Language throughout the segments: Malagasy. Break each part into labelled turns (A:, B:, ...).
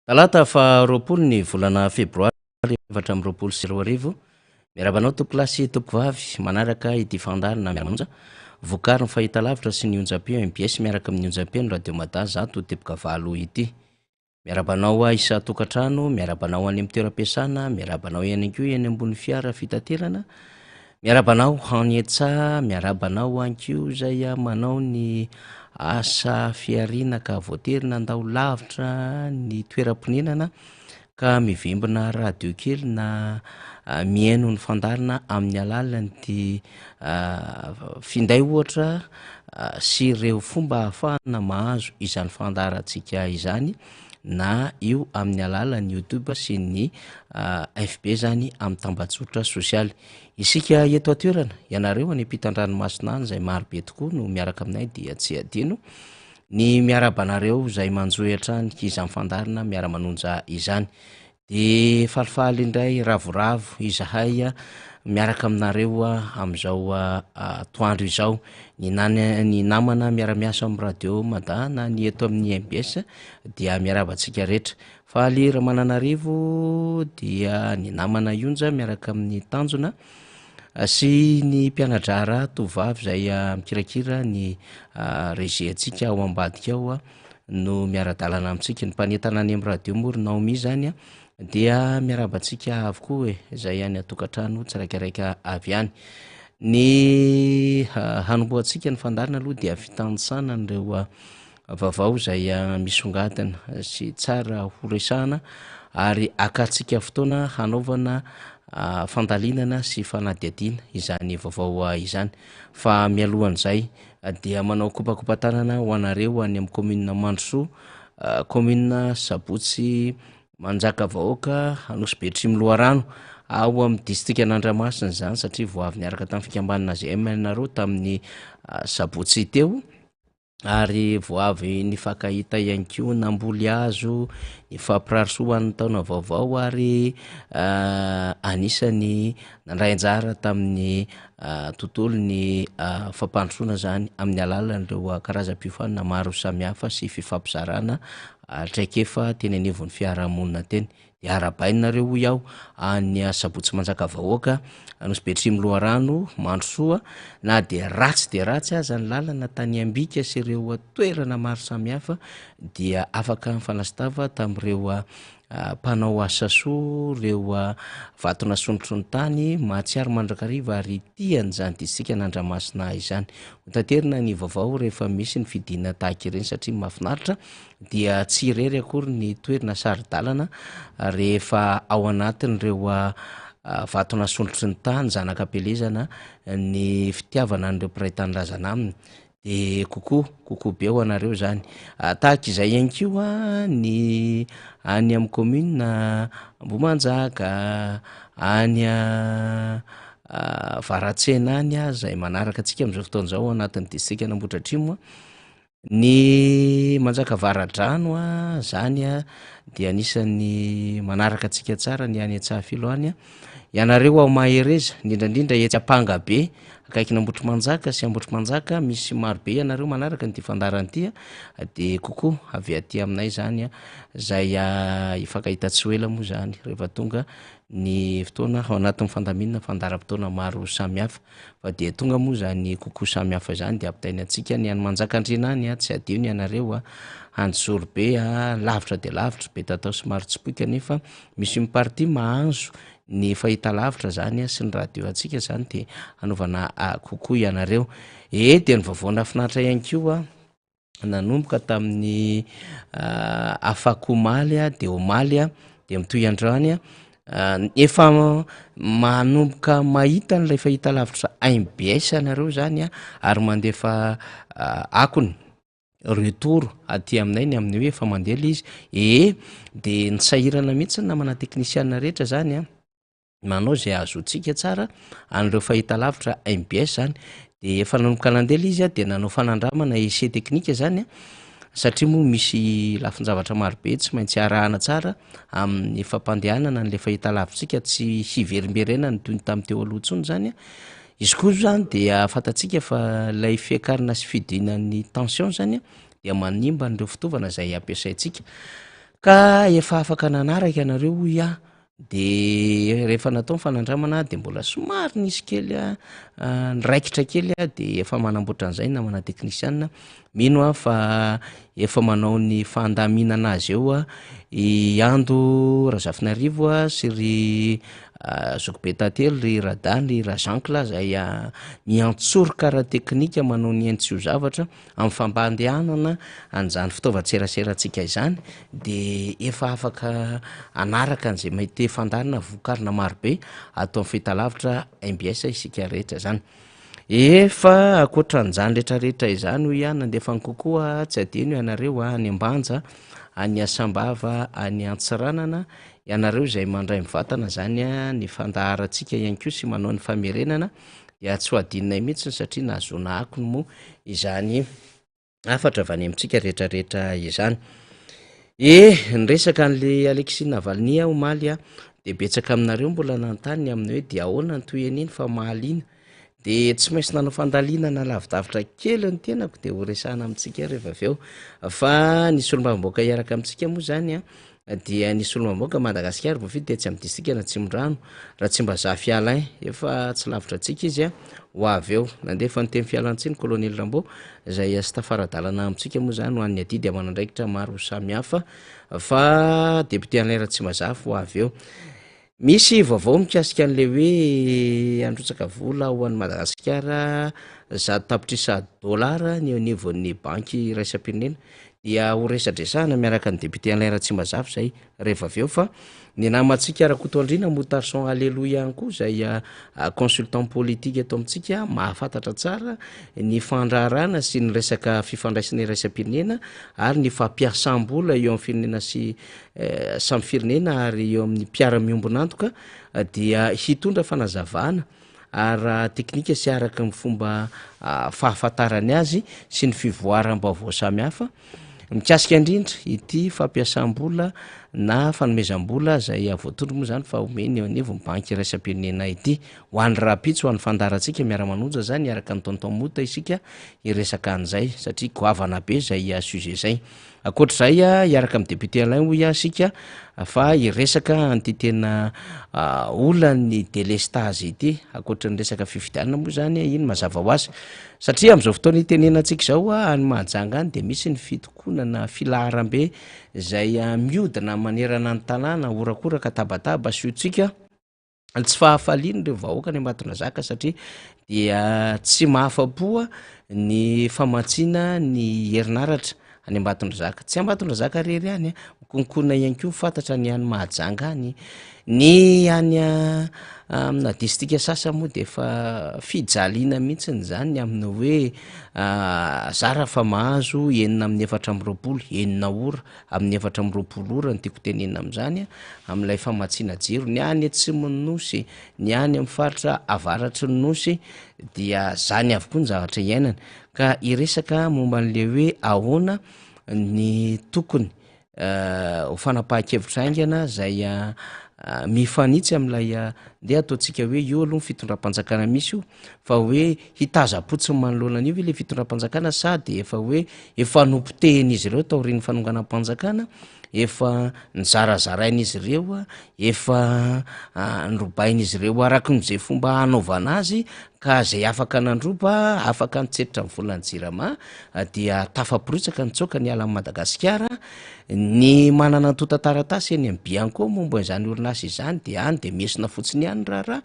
A: Talata faha 20 ny volana febroary 2024, miarahaba anao tompokolahy sy tompokovavy manaraka ity fandaharana Miara-manonja, vokarin'ny fahitalavitra sy ny onjam-peo mbs miaraka amin'ny onjam-peo ny Radio Mada 100.8 ity. Miarahaba anao isan-tokantrano, miarahaba anao any amin'ny toeram-piasana, miarahaba anao ihany koa eny ambony fiara fitaterana, miarahaba anao any an-tsaha, miarahaba anao ihany koa izay manao ny asa fihariana ka voatery nandao lavitra ny toeram-ponenana ka mivembina radio kely na mihaino ny fandaharana amin'ny alalan'ity finday ohatra sy ireo fomba ahafahana mahazo izany fandaharantsika izany na io amin'ny alalan'ny YouTube sy ny FB izany amin'ny tambajotra sosialy. Isika eto an-toerana, ianareo any ampitan-dranomasina any izay marobe tokoa no miaraka aminay dia tsy adino ny miarahaba anareo izay manjohy hatrany izany fandaharana miara-manonja izany. Dia falifaly indray ravoravo izahay miaraka aminareo amin'izao atoandro izao. Ny ny namana miara-miasa amin'ny radio Mada na ny eto amin'ny mbs dia miarahaba antsika rehetra. Faly Ramananarivo dia ny namana Ionja miaraka amin'ny Tanjona sy ny mpiana-draharaha tovovavy izay mikirakira ny régie antsika ao ambadika ao. no miara-dalana amintsika. Ny mpanentana any amin'ny radio moa ry Naomi izany dia miarahaba antsika avokoa e, izay any an-tokantrano tsiraikaraika avy any. Ny hanombohantsika ny fandaharana aloha dia fitanisana an'ireo vaovao izay misongadina sy tsara ho resahana ary akantsika fotoana hanaovana fandalinana sy fanadihadiana izany vaovao izany. Fa mialohan'izay dia manao kopakopa-tanana ho anareo any amin'ny commune Mandrosoa, commune Sabotsy Manjakavahoaka, Anosibe Trimiloharano, ao amin'ny distrikan'Andramasina izany satria vao avy niaraka tamin'ny fikambanana GM ianareo tamin'ny sabotsy teo ary vao avy nifankahita ihany koa namboly hazo, nifampirary soa ho an'ny taona vaovao ary anisan'ny nandray anjara tamin'ny tontolon'ny fampandrosoana izany amin'ny alalan'ireo karazam-piofanana maro samihafa sy fifampizarana traikefa teny anivon'ny fiarahamonina teny. Dia arahabaina nareo hoy aho any Sabotsy Manjakavahoaka, Anosibe Trimiloharano, Mandrosoa, na dia ratsy dia ratsy aza ny lalana tany Ambika sy ireo toerana maro samihafa dia afaka nifanasitava tamin'ireo mpanao asa soa, ireo vato nasondrotry ny tany, mahatsiaro mandrakariva ary tia an'izany distrikan'Andramasina izany. Hotaterina ny vaovao rehefa misy ny fidinana tahaka ireny satria mahafinaritra dia tsy irery akory ny toerana saro-dalana rehefa ao anatin'ireo vato nasondrotry ny tany, zanak'Ampielezana, ny fitiavana an'ireo mpiray tanindrazana aminy. De coucou, coucou be ho anareo zany. Tahaka izay ihany koa ny any amin'ny commune Ambohimanjaka, any Avaratsena any izay manaraka antsika amin'izao fotoana izao ao anatin'ny distrikan'Ambohidratrimo. Ny Manjaka Avaradrano zany dia anisan'ny manaraka antsika tsara ny any Antsahafilo any. Ianareo ao Mahereza, indrindra indrindra etsy Ampangabe, akaikin'Ambohitrimanjaka sy Ambohitrimanjaka, misy maro be ianareo manaraka an'ity fandaharana ity a, de coucou avy aty aminay zany a, zay hifankahita tsy ho ela moa zany rehefa tonga ny fotoana ao anatin'ny fandaminana fandaharam-potoana maro samihafa, fa dia tonga moa zany coucou samihafa izany de ampitainy antsika ny any Manjakandriana any a, tsy adino ianareo a, Anjozorobe a, lavitra dia lavitra, Betatao sy Marotsipoy kanefa Misy une partie mahazo ny fahitalavitra zany sy ny radio antsika zany de anaovana coucou ianareo. Ee dia ny vaovao nahafinaritra ihany koa nanomboka tamin'ny afakomaly de omaly de mitohy androany efa manomboka mahita an'ilay fahitalavitra mbs ianareo zany ary mandefa akony. retour aty aminay ny amin'ny hoe efa mandeha ilay izy, ee de nisahirana mihitsy ny namana teknisiana rehetra zany an, manao izay ahazoantsika tsara an'ireo fahitalavitra mbs zany, de efa nanomboka nandeha ilay izy an de nanao fanandramana essai technique zany an, satria moa misy lafin-javatra marobe tsy maintsy arahana tsara amin'ny fampandehanana an'ilay fahitalavitsika tsy hiverimberenany toy ny tamin'ny teo aloha intsony zany an, Izy koa zany dia fantatsika fa ilay fiakarana sy fidinan'ny tension zany dia manimba an'ireo fitaovana izay ampiasaintsika. Ka efa afaka nanaraka ianareo hoy aho, de rehefa natao ny fanandramana de mbola somary nisy kely niraikitra kely de efa manamboatra an'izay ny namana teknisiana. Mino aho fa efa manao ny fandaminana azy eo i Ando Razafinarivo sy ry Zokibe Tantely, ry Radany, ry Rajeancle izay miantsoroka ara-teknika manao ny haino tsy ho zavatra amin'ny fampandehanana an'izany fitaovan-tseraserantsika izany dia efa afaka hanaraka an'izay mety fandaharana vokarina marobe ato amin'ny fahitalavitra mbs isika rehetra izany. Efa ankoatran'izany rehetrarehetra izany hoy aho nandefa ny kokoa tsy adino ianareo any Ambanja, any Sambava, any Antsiranana, ianareo izay mandray mivantana izany ny fandaharantsika ihany koa sy manao ny famerenana dia tsy ho adinonay mihitsy satria nahazoana akony moa izany hafatra avy any amintsika rehetrarehetra izany. E, niresaka an'le Alexis Navalny aho omaly a, de betsaka aminareo mbola nanontany ny amin'ny hoe de ahoana ny tohin'iny fa mahaliana. De tsy maintsy nanao fandalinana lavidavitra kely ny tenako de ho resahana amintsika rehefa avy eo. Fa ny solombavambahoaka hiaraka amintsika moa zany a, dia ny solombavambahoaka Madagasikara voafidy tetsy amin'ny distrikan'Atsimondrano, Ratsimbazafy Alain, efa tsy lavitra antsika izy ho avy eo. Nandefa ny teny fialantsiny Kolonely Rambo, izay tsy tafara-dalana amintsika moa izany ho an'ny adidy aman'andraikitra maro samihafa, fa député Alain Ratsimbazafy ho avy eo. Misy vaovao mikasika an'ilay hoe handrotsaka vola ho an'i Madagasikara 100 tapitrisa dolara ny eo anivon'ny banky iraisam-pirenena dia ho resadresahana miaraka ny député Alain Ratsimbazafy zay rehefa avy eo, fa ny namantsika Rakotoandriana Moutarson Alléluia ihany koa izay consultant politique eto amintsika mahafantatra tsara ny fandraharahana sy ny resaka fifandraisana iraisam-pirenena ary ny fampiasam-bola eo amin'ny firenena sy samy firenena ary eo amin'ny mpiara-miombon'antoka dia hitondra fanazavana ara-teknika sy araka ny fomba fahafantarany azy sy ny fivoaram-baovao samihafa mikasika indrindra ity fampiasam-bola na fanomezam-bola izay voatondro moa izany fa omeny eo anivon'ny banky iraisam-pirenena ity. Ho an'ny rahampitso, ho an'ny fandaharantsika miara-manonja izany, hiaraka amin'ny Tonton Mota isika hiresaka an'izay satria goavana be izay sujet izay. Ankoatra izay, hiaraka amin'ny député Alain hoy aho isika fa hiresaka an'ity tena olan'ny délestage ity. Ankoatra ny resaka fifidianana moa izany, iny mazava ho azy. Satria amin'izao fotoana itenenantsika izao, any Mahajanga any dia misy ny fitokonana filaharambe izay mihodina manerana ny tanàna, horakoraka, tabataba, siotsika. Ny tsy fahafalian'ireo vahoaka any Ambatondrazaka satria dia tsy mahafa-po ny famatsiana ny herinaratra any Ambatondrazaka. Tsy Ambatondrazaka irery ihany, mikononkonona ihany koa fantatra ny any Mahajanga any. Ny any amina distrika sasany moa dia efa fijaliana mihitsy izany ny amin'ny hoe zara fa mahazo enina amin'ny 24, 6 ora amin'ny 24 ora no tiako tenenina amin'izany, amin'ilay famatsiana jiro, ny any atsimon'ny nosy, ny any amin'ny faritra avaratry ny nosy dia zany avokoa ny zavatra iainana. Ka hiresaka momba an'ilay hoe ahoana ny tokony ho fanapahan-kevitra haingana izay mifanitsy amin'ilay ndeha ataontsika hoe io aloha ny fitondram-panjakana misy io fa hoe hitazam-potsiny manoloana an'io ve ilay fitondram-panjakana sa dia efa hoe efa nopotehin'izy ireo taorian'ny fanonganam-panjakana, efa nizarazarain'izy ireo, efa norobain'izy ireo araka izay fomba hanaovana azy ka izay afaka nandroba, afaka nitsetra ny volan'ny Jirama dia tafaporitsaka nitsoaka niala an'i Madagasikara. Ny manana antontan-taratasy eny amin'ny Bianco momba izany orinasa izany dia any dia miesona fotsiny ihany ny raharaha.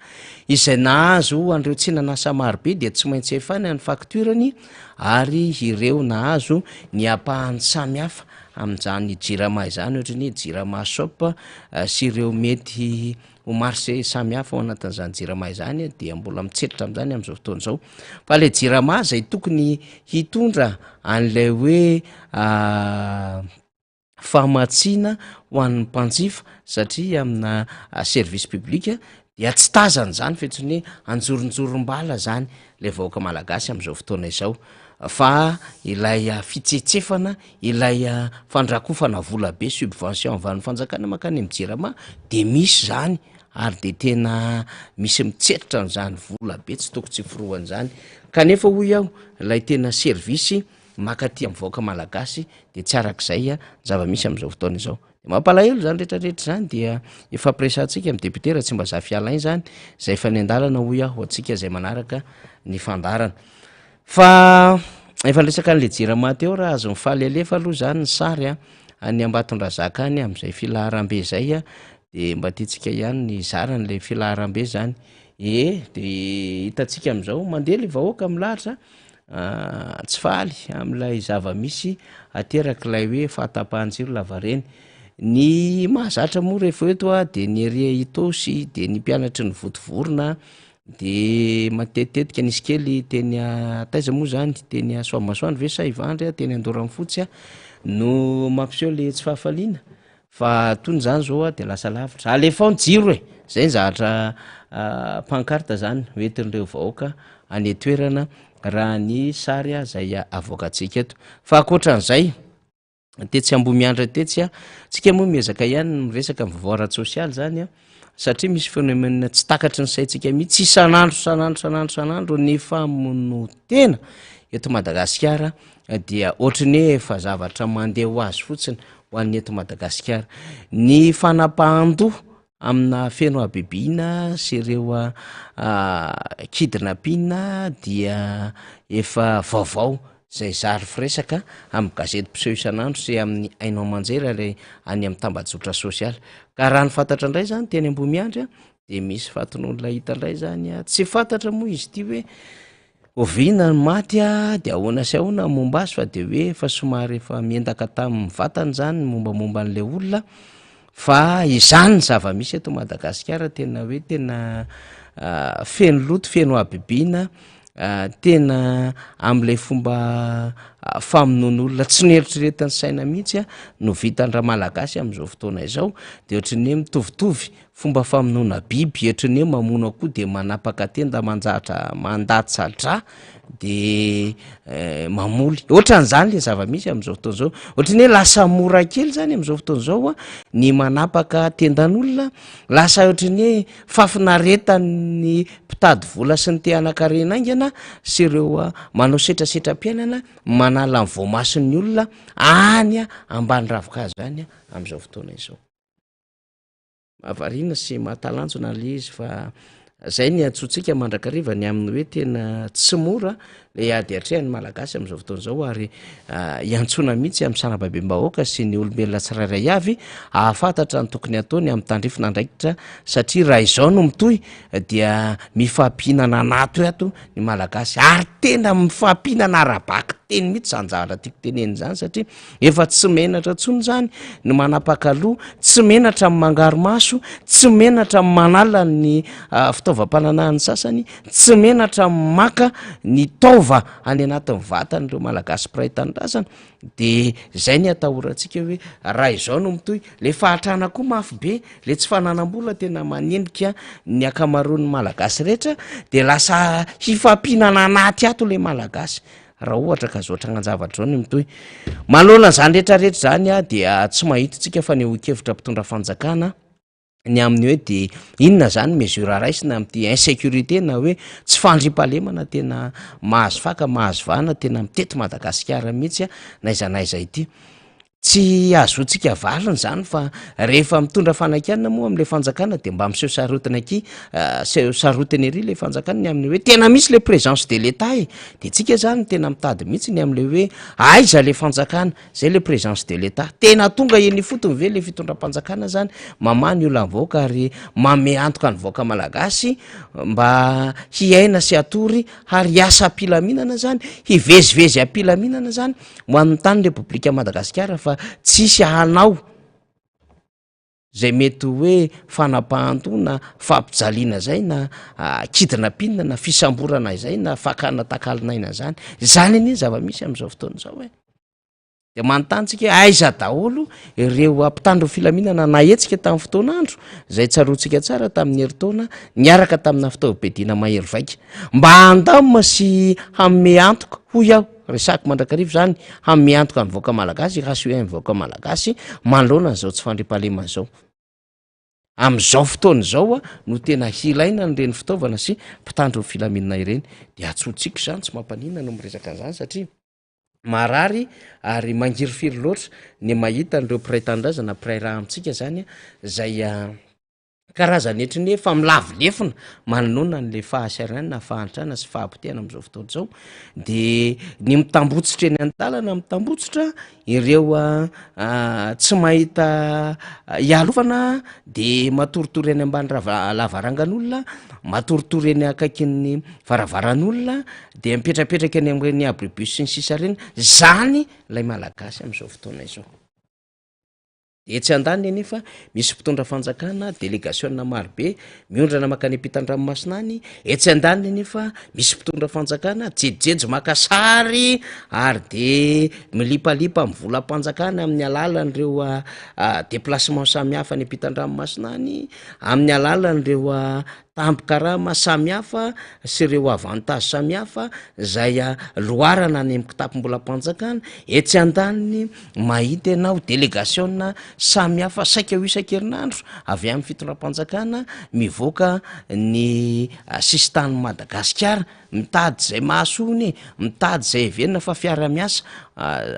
A: Izay nahazo an'ireo tsenan'asa marobe dia tsy maintsy efaina ny facture-ny ary ireo nahazo ny ampahany samihafa amin'izany Jirama izany ohatra ny Jirama shop sy ireo mety ho marché samihafa ao anatin'izany Jirama izany dia mbola mitsetritra amin'izany amin'izao fotoana izao. Fa ilay Jirama izay tokony hitondra an'ilay hoe famatsiana ho an'ny mpanjifa satria amina service public dia tsy tazana izany fa intsony hoe anjoronjorom-bala izany ilay vahoaka malagasy amin'izao fotoana izao fa ilay fitsetsefana, ilay fandrakofana vola be subvention avy any fanjakana mankany amin'ny Jirama dia misy izany ary dia tena misy mitsetritra an'izany vola be tsy toko tsy forohana izany kanefa hoy aho ilay tena service mankaty amin'ny vahoaka malagasy dia tsy arak'izay ny zava-misy amin'izao fotoana izao. De mampalahelo izany rehetra rehetra izany dia ifampiresahantsika amin'ny député Ratsimbazafy Alain izany izay efa any an-dalana hoy aho ho antsika izay manaraka ny fandaharana. Fa efa niresaka an'le jirama teo raha azon'i Faly alefa aloha izany ny sary a, any Ambatondrazaka any amin'izay filaharambe izay a, de mba tiantsika ihany ny hizara an'le filaharambe zany. Ie, de hitantsika amin'izao mandeha le vahoaka milahatra tsy faly amin'ilay zava-misy aterak'ilay hoe fahatapahan-jiro lavareny. Ny mahazatra moa rehefa eto a de ny ery Itaosy de ny mpianatry ny Vontovorona de matetitetika nisy kely teny taiza moa zany, teny Soavimasoandro ve sa Ivandry, teny Andoranfotsy no mampiseho le tsy fahafaliana fa tony zany zao a de lasa lavitra, alefao ny jiro e, zay ny zavatra pancarte zany hoentin'ireo vahoaka any an-toerana raha ny sary zay avoakantsika eto. Fa ankoatran'izay tetsy Ambohimiandra tetsy a, tsika moa miezaka ihany miresaka ny vaovao ara-tsosialy zany a, satria misy phénomène tsy takatry ny saintsika mihitsy isan'andro isan'andro isan'andro isan'andro ny famonoan-tena eto Madagasikara dia ohatry ny hoe efa zavatra mandeha ho azy fotsiny ho an'ny eto Madagasikara. Ny fanapahan-doha amina feno habibiana sy ireo kidnapping dia efa vaovao izay zary firesaka amin'ny gazety mpiseho isan'andro sy amin'ny haino aman-jery ary any amin'ny tambajotra sosialy. Ka raha ny fantatra indray izany teny Ambohimiandry dia misy fatin'olona hita indray izany, tsy fantatra moa izy ity hoe Oviana ny maty a, de ahoana sy ahoana ny momba azy fa de hoe efa somary efa miendaka tamin'ny vatany zany ny mombamomba an'le olona fa izany ny zava-misy eto Madagasikara tena hoe tena feno loto, feno habibiana, tena am'le fomba famonoan'olona tsy noeritreretin'ny saina mihitsy a no vitan-dRamalagasy am'zao fotoana izao de ohatran'ny hoe mitovitovy Fomba famonoana biby, ohatry ny hoe mamono akoho de manapaka tenda manjatra mandatsa-drà de mamoly, ohatran'zany le zava-misy am'zao fotoana zao, ohatry ny hoe lasa mora kely zany am'zao fotoana zao a ny manapaka tendan'olona, lasa ohatry ny hoe fahafinaretan'ny mpitady vola sy ny te hanan-karena haingana sy ireo manao setrasetram-piainana manala ny voamason'ny olona any ambany ravinkazo any am'zao fotoana izao. Mahavariana sy mahatalanjona ilay izy fa zay ny antsointsika mandrakariva ny amin'ny hoe tena tsy mora le ady atrehan'ny Malagasy amin'izao fotoana izao ary iantsoana mihitsy amin'ny sarambabem-bahoaka sy ny olombelona tsirairay avy hahafantatra ny tokony hataony amin'ny tandrifin'andraikitra satria raha izao no mitohy dia mifampihinana anaty ato ny Malagasy ary tena mifampihinana ara-bakiteny mihitsy izany zavatra tiako tenenina izany satria Efa tsy menatra intsony izany ny manapaka loha, tsy menatra ny mangaro-maso, tsy menatra ny manala ny fitaovam-pananahan'ny sasany, tsy menatra ny maka ny taova any anatin'ny vatan'ireo Malagasy mpiray tanindrazana. De zay ny atahorantsika hoe raha izao no mitohy, le fahantrana koa mafy be, le tsy fananam-bola tena manendrika ny ankamaroan'ny Malagasy rehetra, de lasa hifampihinana anaty ato le Malagasy. Raha ohatra ka zao trangan-javatra zao ny mitohy. Manoloana an'izany rehetra rehetra izany dia tsy mahita isika fanehoan-kevitra mpitondra fanjakana ny amin'ny hoe de inona zany mesure raisina amin'ity insécurité na hoe tsy fandriampahalemana tena mahazo faka mahazo vahana tena mitety Madagasikara mihitsy n'aiza n'aiza ity. Tsy ahazoantsika valiny izany fa rehefa mitondra fanakianana moa amin'ilay fanjakana dia mba miseho sarotiny aky, seho sarotiny ery ilay fanjakana ny amin'ny hoe tena misy ilay présence de l'Etat e, de tsika zany tena mitady mihitsy ny amin'ilay hoe aiza ilay fanjakana, zay ilay présence de l'Etat, tena tonga eny ifotony ve ilay fitondram-panjakana zany mamaha ny olan'ny vahoaka ary manome antoka ny vahoaka malagasy mba hiaina sy hatory ary hiasa am-pilaminana zany, hivezivezy am-pilaminana zany. Ho an'ny tany Repoblika Madagasikara fa tsisy hanao zay mety hoe fanapahan-doha na fampijaliana zay na kidnapping na fisamborana izay na fakana takalon'aina zany. Zany anie ny zava-misy am'izao fotoana izao e. De manontany tsika hoe aiza daholo ireo mpitandro filaminana nahetsika tamin'ny fotoan'andro zay tsaroantsika tsara tamin'ny herintaona niaraka tamina fitaovam-piadiana mahery vaika mba handamina sy hanome antoka hoy aho Resahiko mandrakariva izany, hanome antoka ny vahoaka malagasy, hi-rassurer ny vahoaka malagasy manoloana an'izao tsy fandriampahalemana izao. Amin'izao fotoana izao no tena hilaina an'ireny fitaovana sy mpitandro ny filaminana ireny. Dia antsointsika izany, tsy mampaninona no miresaka an'izany satria. Marary ary mangirifiry loatra ny mahita an'ireo mpiray tanindrazana, mpiray rà amintsika zany zay karazany ohatry ny hoe efa milavo lefona manoloana an'le fahasahiranana, fahantrana sy fahapotehana amin'izao fotoana izao, de ny mitambotsitra eny an-dalana, mitambotsitra ireo tsy mahita hialofana de matoritory eny ambany rava- lavarangan'olona, matoritory eny akaikin'ny varavaran'olona, de mipetrapetraka eny amin'ireny abribus sy ny sisa ireny, zany lay malagasy amin'izao fotoana izao. Etsy andaniny anefa, misy mpitondra fanjakana, delegasiona marobe miondrana mankany ampitan-dranomasina any, etsy andaniny anefa misy mpitondra fanjakana jejojejo maka sary ary de milipalipa amin'ny volam-panjakana amin'ny alalan'ireo déplacement samihafa any ampitan-dranomasina any, amin'ny alalan'ireo tambin-karama samihafa sy ireo avantage samihafa izay loharana any amin'ny kitapom-bolam-panjakana, etsy andaniny mahita ianao delegasiona samihafa saika ho isan-kerinandro avy amin'ny fitondram-panjakana mivoaka ny sisintanin'i Madagasikara mitady izay mahasoa hono e, mitady izay heverina fa fiara-miasa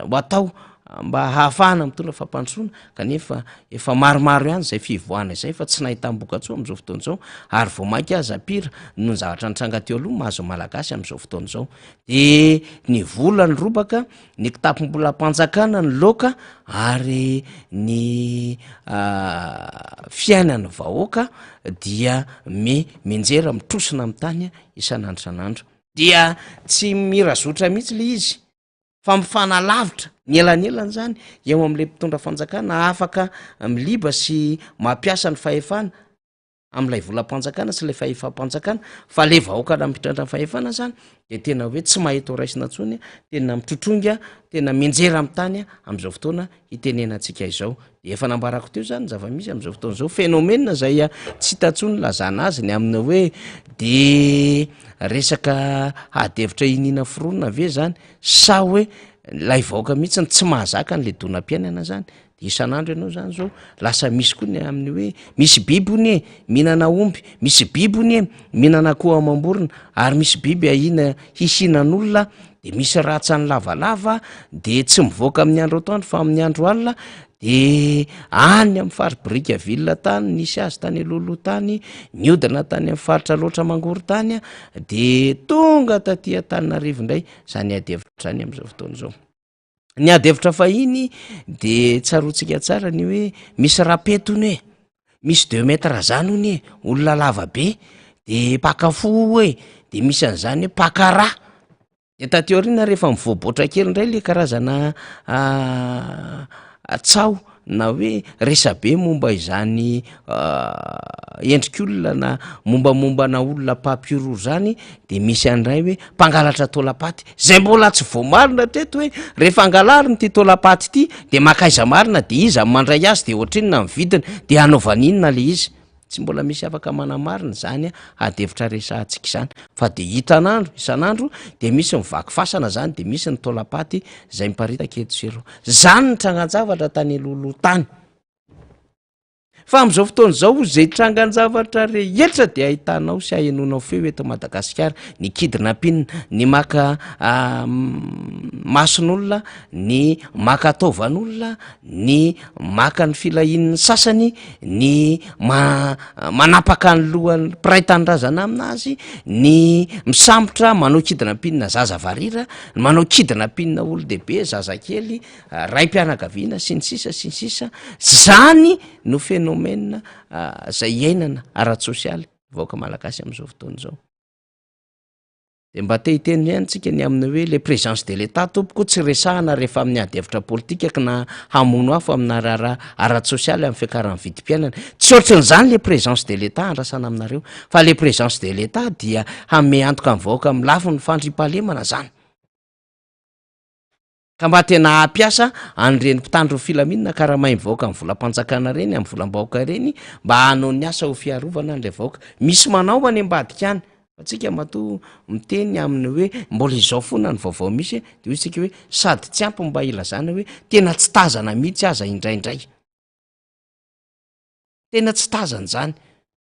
A: ho atao mba hahafahana mitondra fampandrosoana kanefa efa maromaro ihany izay fivoahana izay fa tsy nahitam-bokatsoa amin'izao fotoana izao ary vao mainka aza pire noho ny zavatra nitranga teo aloha mahazo ny Malagasy amin'izao fotoana izao. De ny vola nirobaka, ny kitapom-bolam-panjakana niloaka ary ny fiainan'ny vahoaka dia mi- mianjera mitrosona amin'ny tany isan'andro isan'andro. Dia tsy mira zotra mihitsy le izy fa mifanalavitra ny elanelany zany eo am'le mpitondra fanjakana afaka miliba sy mampiasa ny fahefana am'ilay volam-panjakana sy lay fahefam-panjakana fa le vahoaka nampitondra ny fahefana zany de tena hoe tsy mahita ho raisina intsony, tena mitrotronga, tena mianjera amin'ny tany am'izao fotoana itenenantsika izao. De efa nambarako teo zany ny zava-misy am'izao fotoana izao, phénomène zay tsy hita intsony ilazana azy ny amin'ny hoe de resaka ady hevitra iniana foronina ve zany sa hoe lay vahoaka mihitsy no tsy mahazaka an'le donam-piainana zany, de isan'andro ianao zany zao lasa misy koa ny amin'ny hoe misy biby hono e mihinana omby, misy biby hono e mihinana akoho amam-borona ary misy biby ahiana hihinan'olona de misy ratsany lavalava de tsy mivoaka amin'ny andro atoandro fa amin'ny andro alina de any amin'ny faritry Brickaville tany nisy azy tany alohaloha tany, niodina tany amin'ny faritra Alaotra Mangoro tany de tonga taty Antananarivo indray zany ady hevitra zany amin'izao fotoana izao. Ny ady hevitra fahiny de tsaroantsika tsara ny hoe misy rapeto hono e, misy deux mètres zany hono e, olona lava be de mpaka fo e, de misy an'zany hoe mpaka rà. De taty aoriana rehefa mivoaboatra kely indray le karazana tsaho na hoe resabe momba izany endrik'olona na mombamombana olona mpampihorohoro zany de misy an'iray hoe mpangalatra taolam-paty, zay mbola tsy voamarina hatreto hoe rehefa angalarina ity taolam-paty ity de mankaiza marina de iza no mandray azy de ohatrinona ny vidiny de anaovana inona le izy, tsy mbola misy afaka manamarina izany ady hevitra resahantsika izany fa de hitan'andro isan'andro de misy ny vaky fasana zany de misy ny taolam-paty zay miparitaka eto sy eroa, zany ny trangan-javatra tany alohaloha tany. Fa amin'izao fotoana izao izay trangan-javatra rehetra dia ahitanao sy ahenoanao feo eto Madagasikara, ny kidnapping, ny maka mason'olona, ny maka taovan'olona, ny maka ny filahian'ny sasany, ny manapaka ny lohan'ny mpiray tanindrazana aminazy, ny misambotra manao kidnapping zaza varira, ny manao kidnapping olon-dehibe, zazakely, raim-pianakaviana sy ny sisa sy ny sisa, zany no phénomène zay iainana ara-tsosialy vahoaka malagasy am'izao fotoana izao. De mba te hiteny ihany tsika ny amin'ny hoe le présence de l'État tompoko tsy resahana rehefa amin'ny ady hevitra politika ka na hamono afo amina raharaha ara-tsosialy amin'ny fiakaran'ny vidim-piainana, tsy ohatran'izany le présence de l'État andrasana aminareo fa le présence de l'État dia hanome antoka ny vahoaka amin'ny lafiny fandriampahalemana zany. Ka mba tena hampiasa an'ireny mpitandro ny filaminana karamain'ny vahoaka amin'ny volam-panjakana ireny, amin'ny volam-bahoaka ireny mba hanao ny asa ho fiarovana an'ilay vahoaka. Misy manao any ambadika any, fa tsika matoa miteny amin'ny hoe mbola izao foana ny vaovao misy de hoy isika hoe sady tsy ampy mba ilazana hoe tena tsy tazana mihitsy aza indraindray. Tena tsy tazana izany.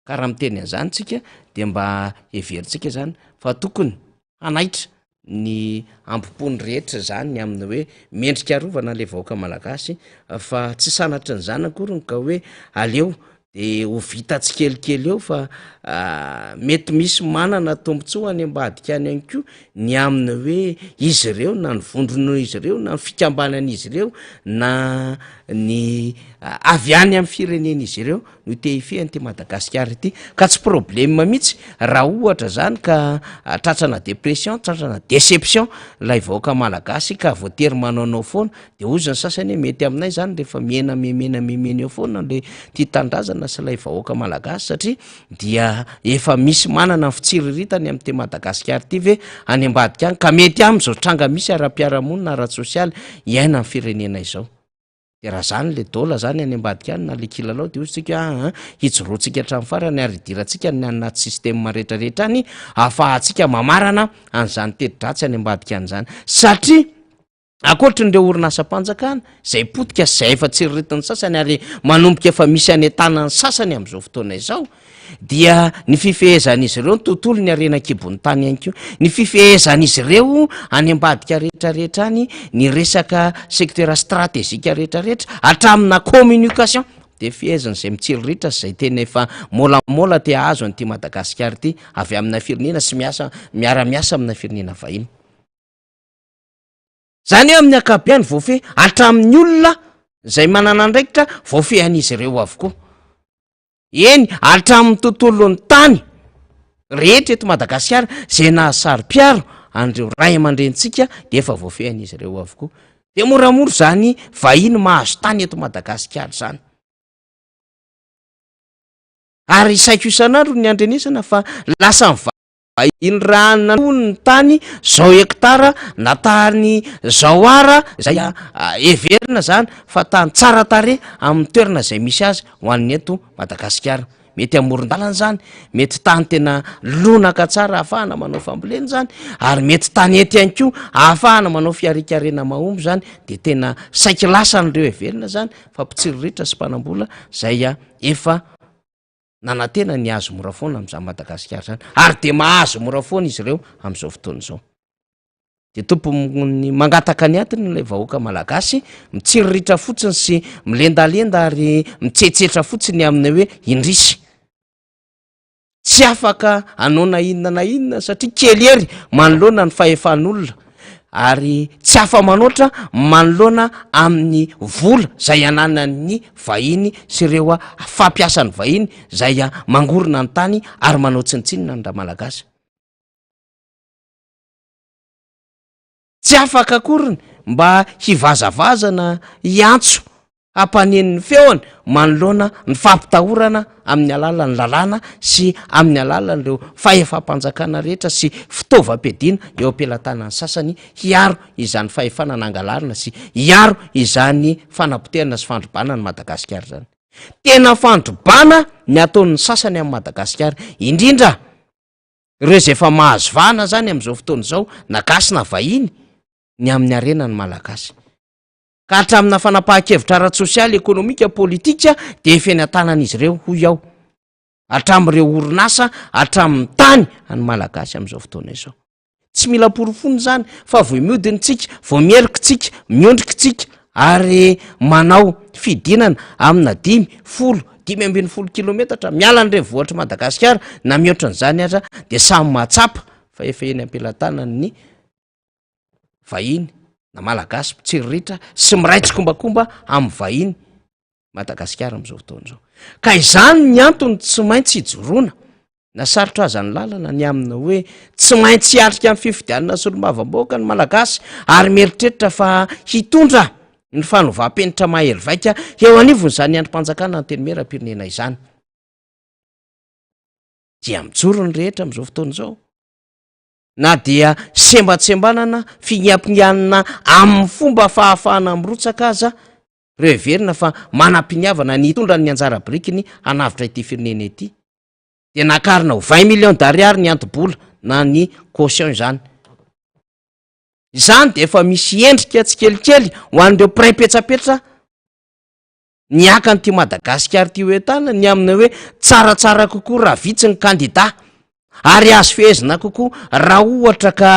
A: Ka raha miteny an'izany tsika dia mba heverintsika izany fa tokony hanaitra. ny hambom-pony rehetra izany ny amin'ny hoe mendrika arovana ilay vahoaka malagasy fa tsy sanatrin'izany akory ka hoe aleo de ho vita tsikelikely eo fa mety misy manana tombontsoa any ambadika any ihany koa ny amin'ny hoe izy ireo na ny vondron'izy ireo na ny fikambanan'izy ireo na ny avy any amin'ny firenen'izy ireo no te hifehy an'ity Madagasikara ity ka tsy problème mihitsy raha ohatra zany ka tratrana dépression, tratrana déception lay vahoaka malagasy ka voatery manaonao foana de hozy ny sasany hoe mety aminay zany rehefa mihena mihemena mihemena eo foana le tia tanindrazana sy lay vahoaka malagasy satria dia efa misy manana ny fitsiriritany amin'ity Madagasikara ity ve any ambadika any ka mety aminy zao tranga misy ara-piarahamonina ara-tsosialy iainan'ny firenena izao. De raha zany le dôla zany any ambadika any na le kilalao de hozy tsika aa hijoroantsika hatramin'ny farany ary hidirantsika ny any anaty système rehetrarehetra any ahafahantsika mamarana an'izany teti-dratsy any ambadika any zany satria ankoatrin'ireo orinasam-panjakana zay potika sy zay efa tsiriritin'ny sasany ary manomboka efa misy any an-tanan'ny sasany amin'izao fotoana izao dia ny fifehezan'izy ireo ny tontolo ny harena an-kibon'ny tany ihany koa, ny fifehezan'izy ireo any ambadika rehetrarehetra any ny resaka secteur stratégique rehetrarehetra hatramina communication de feheziny izay mitsiriritra sy izay tena efa môlamôla te hahazo an'ity Madagasikara ity avy amina firenena sy miasa miara-miasa amina firenena vahiny. Zany hoe amin'ny ankapobeany voafehy hatramin'ny olona izay manana andraikitra voafehin'izy ireo avokoa. Eny, hatramin'ny tontolon'ny tany rehetra eto Madagasikara izay nahasaro-piaro an'ireo ray aman-drenintsika dia efa voafehin'izy ireo avokoa. Dia moramora izany vahiny mahazo tany eto Madagasikara izany. Ary saiko isan'andro ny andrenesana fa lasa ny vahiny raha nanohy ny tany zao hektara na tany zao ara izay heverina izany fa tany tsara tarehy amin'ny toerana izay misy azy ho an'ny eto Madagasikara. Mety amoron-dalana izany, mety tany tena lonaka tsara ahafahana manao fambolena izany, ary mety tany ety ihany koa ahafahana manao fiharikarena mahomby izany, dia tena saiky lasan'ireo heverina izany fa mpitsiriritra sy mpanam-bola izay efa nanantena ny hahazo mora foana amin'izany Madagasikara izany, ary dia mahazo mora foana izy ireo amin'izao fotoana izao. Dia tompony mangataka ny atiny ilay vahoaka malagasy, mitsiriritra fotsiny sy milendalenda ary mitsetsetra fotsiny amin'ny hoe indrisy. Tsy afaka hanao na inona na inona satria kely hery manoloana ny fahefan'olona ary tsy afa-manoatra manoloana amin'ny vola izay ananan'ny vahiny sy ireo fampiasan'ny vahiny izay mangorona ny tany ary manao tsinontsinona ny Ramalagasy. Tsy afaka akoriny mba hivazavaza na hiantso hampaneno ny feony manoloana ny fampitahorana amin'ny alalan'ny lalàna sy amin'ny alalan'ireo fahefam-panjakana rehetra sy fitaovam-piadiana eo am-pelatanan'ny sasany hiaro izany fahefana nangalarina sy hiaro izany fanapotehana sy fandrobana an'i Madagasikara izany. Tena fandrobana ny ataon'ny sasany amin'i Madagasikara, indrindra Ireo izay efa mahazo vahana zany amin'izao fotoana izao na gasy na vahiny ny amin'ny harena ny Malagasy. Ka hatramina fanapahan-kevitra ara-tsosialy, ekonomika, politika dia efa eny an-tanan'izy ireo hoy aho. Hatramin'ireo orinasa, hatramin'ny tany an'ny Malagasy amin'izao fotoana izao. Tsy mila porofoina izany fa vao mihodina tsika, vao miherika tsika, miondrika tsika ary manao fidinana amina dimy, folo, 15 kilometatra miala ny renivohitr'i Madagasikara na mihoatra an'izany aza dia samy mahatsapa fa efa eny am-pelatanan'ny vahiny na Malagasy mpitsiriritra sy miray tsikombakomba amin'ny vahiny Madagasikara amin'izao fotoana izao. Ka izany ny antony tsy maintsy hijoroana Na sarotra aza ny lalana ny amina hoe tsy maintsy hiatrika ny fifidianana solombavambahoaka ny Malagasy ary mieritreritra fa hitondra ny fanovam-penitra mahery vaika eo anivon'izany andrim-panjakana antenimieram-pirenena izany. Dia mijoro ny rehetra amin'izao fotoana izao. Na dia sembatsembanana, fingampinganina amin'ny fomba fahafahana mirotsaka aza ireo heverina fa manam-piniavana ny hitondra ny anjara birikiny hanavotra ity firenena ity. dia nakarina ho 20 millions d'ariary ny anto-bola na ny caution izany. Izany dia efa misy endrika tsikelikely ho an'ireo mpiray petsapetsa niaka an'ity Madagasikara ity ho entana ny amin'ny hoe tsaratsara kokoa raha vitsy ny kandida ary azo fehezina kokoa raha ohatra ka.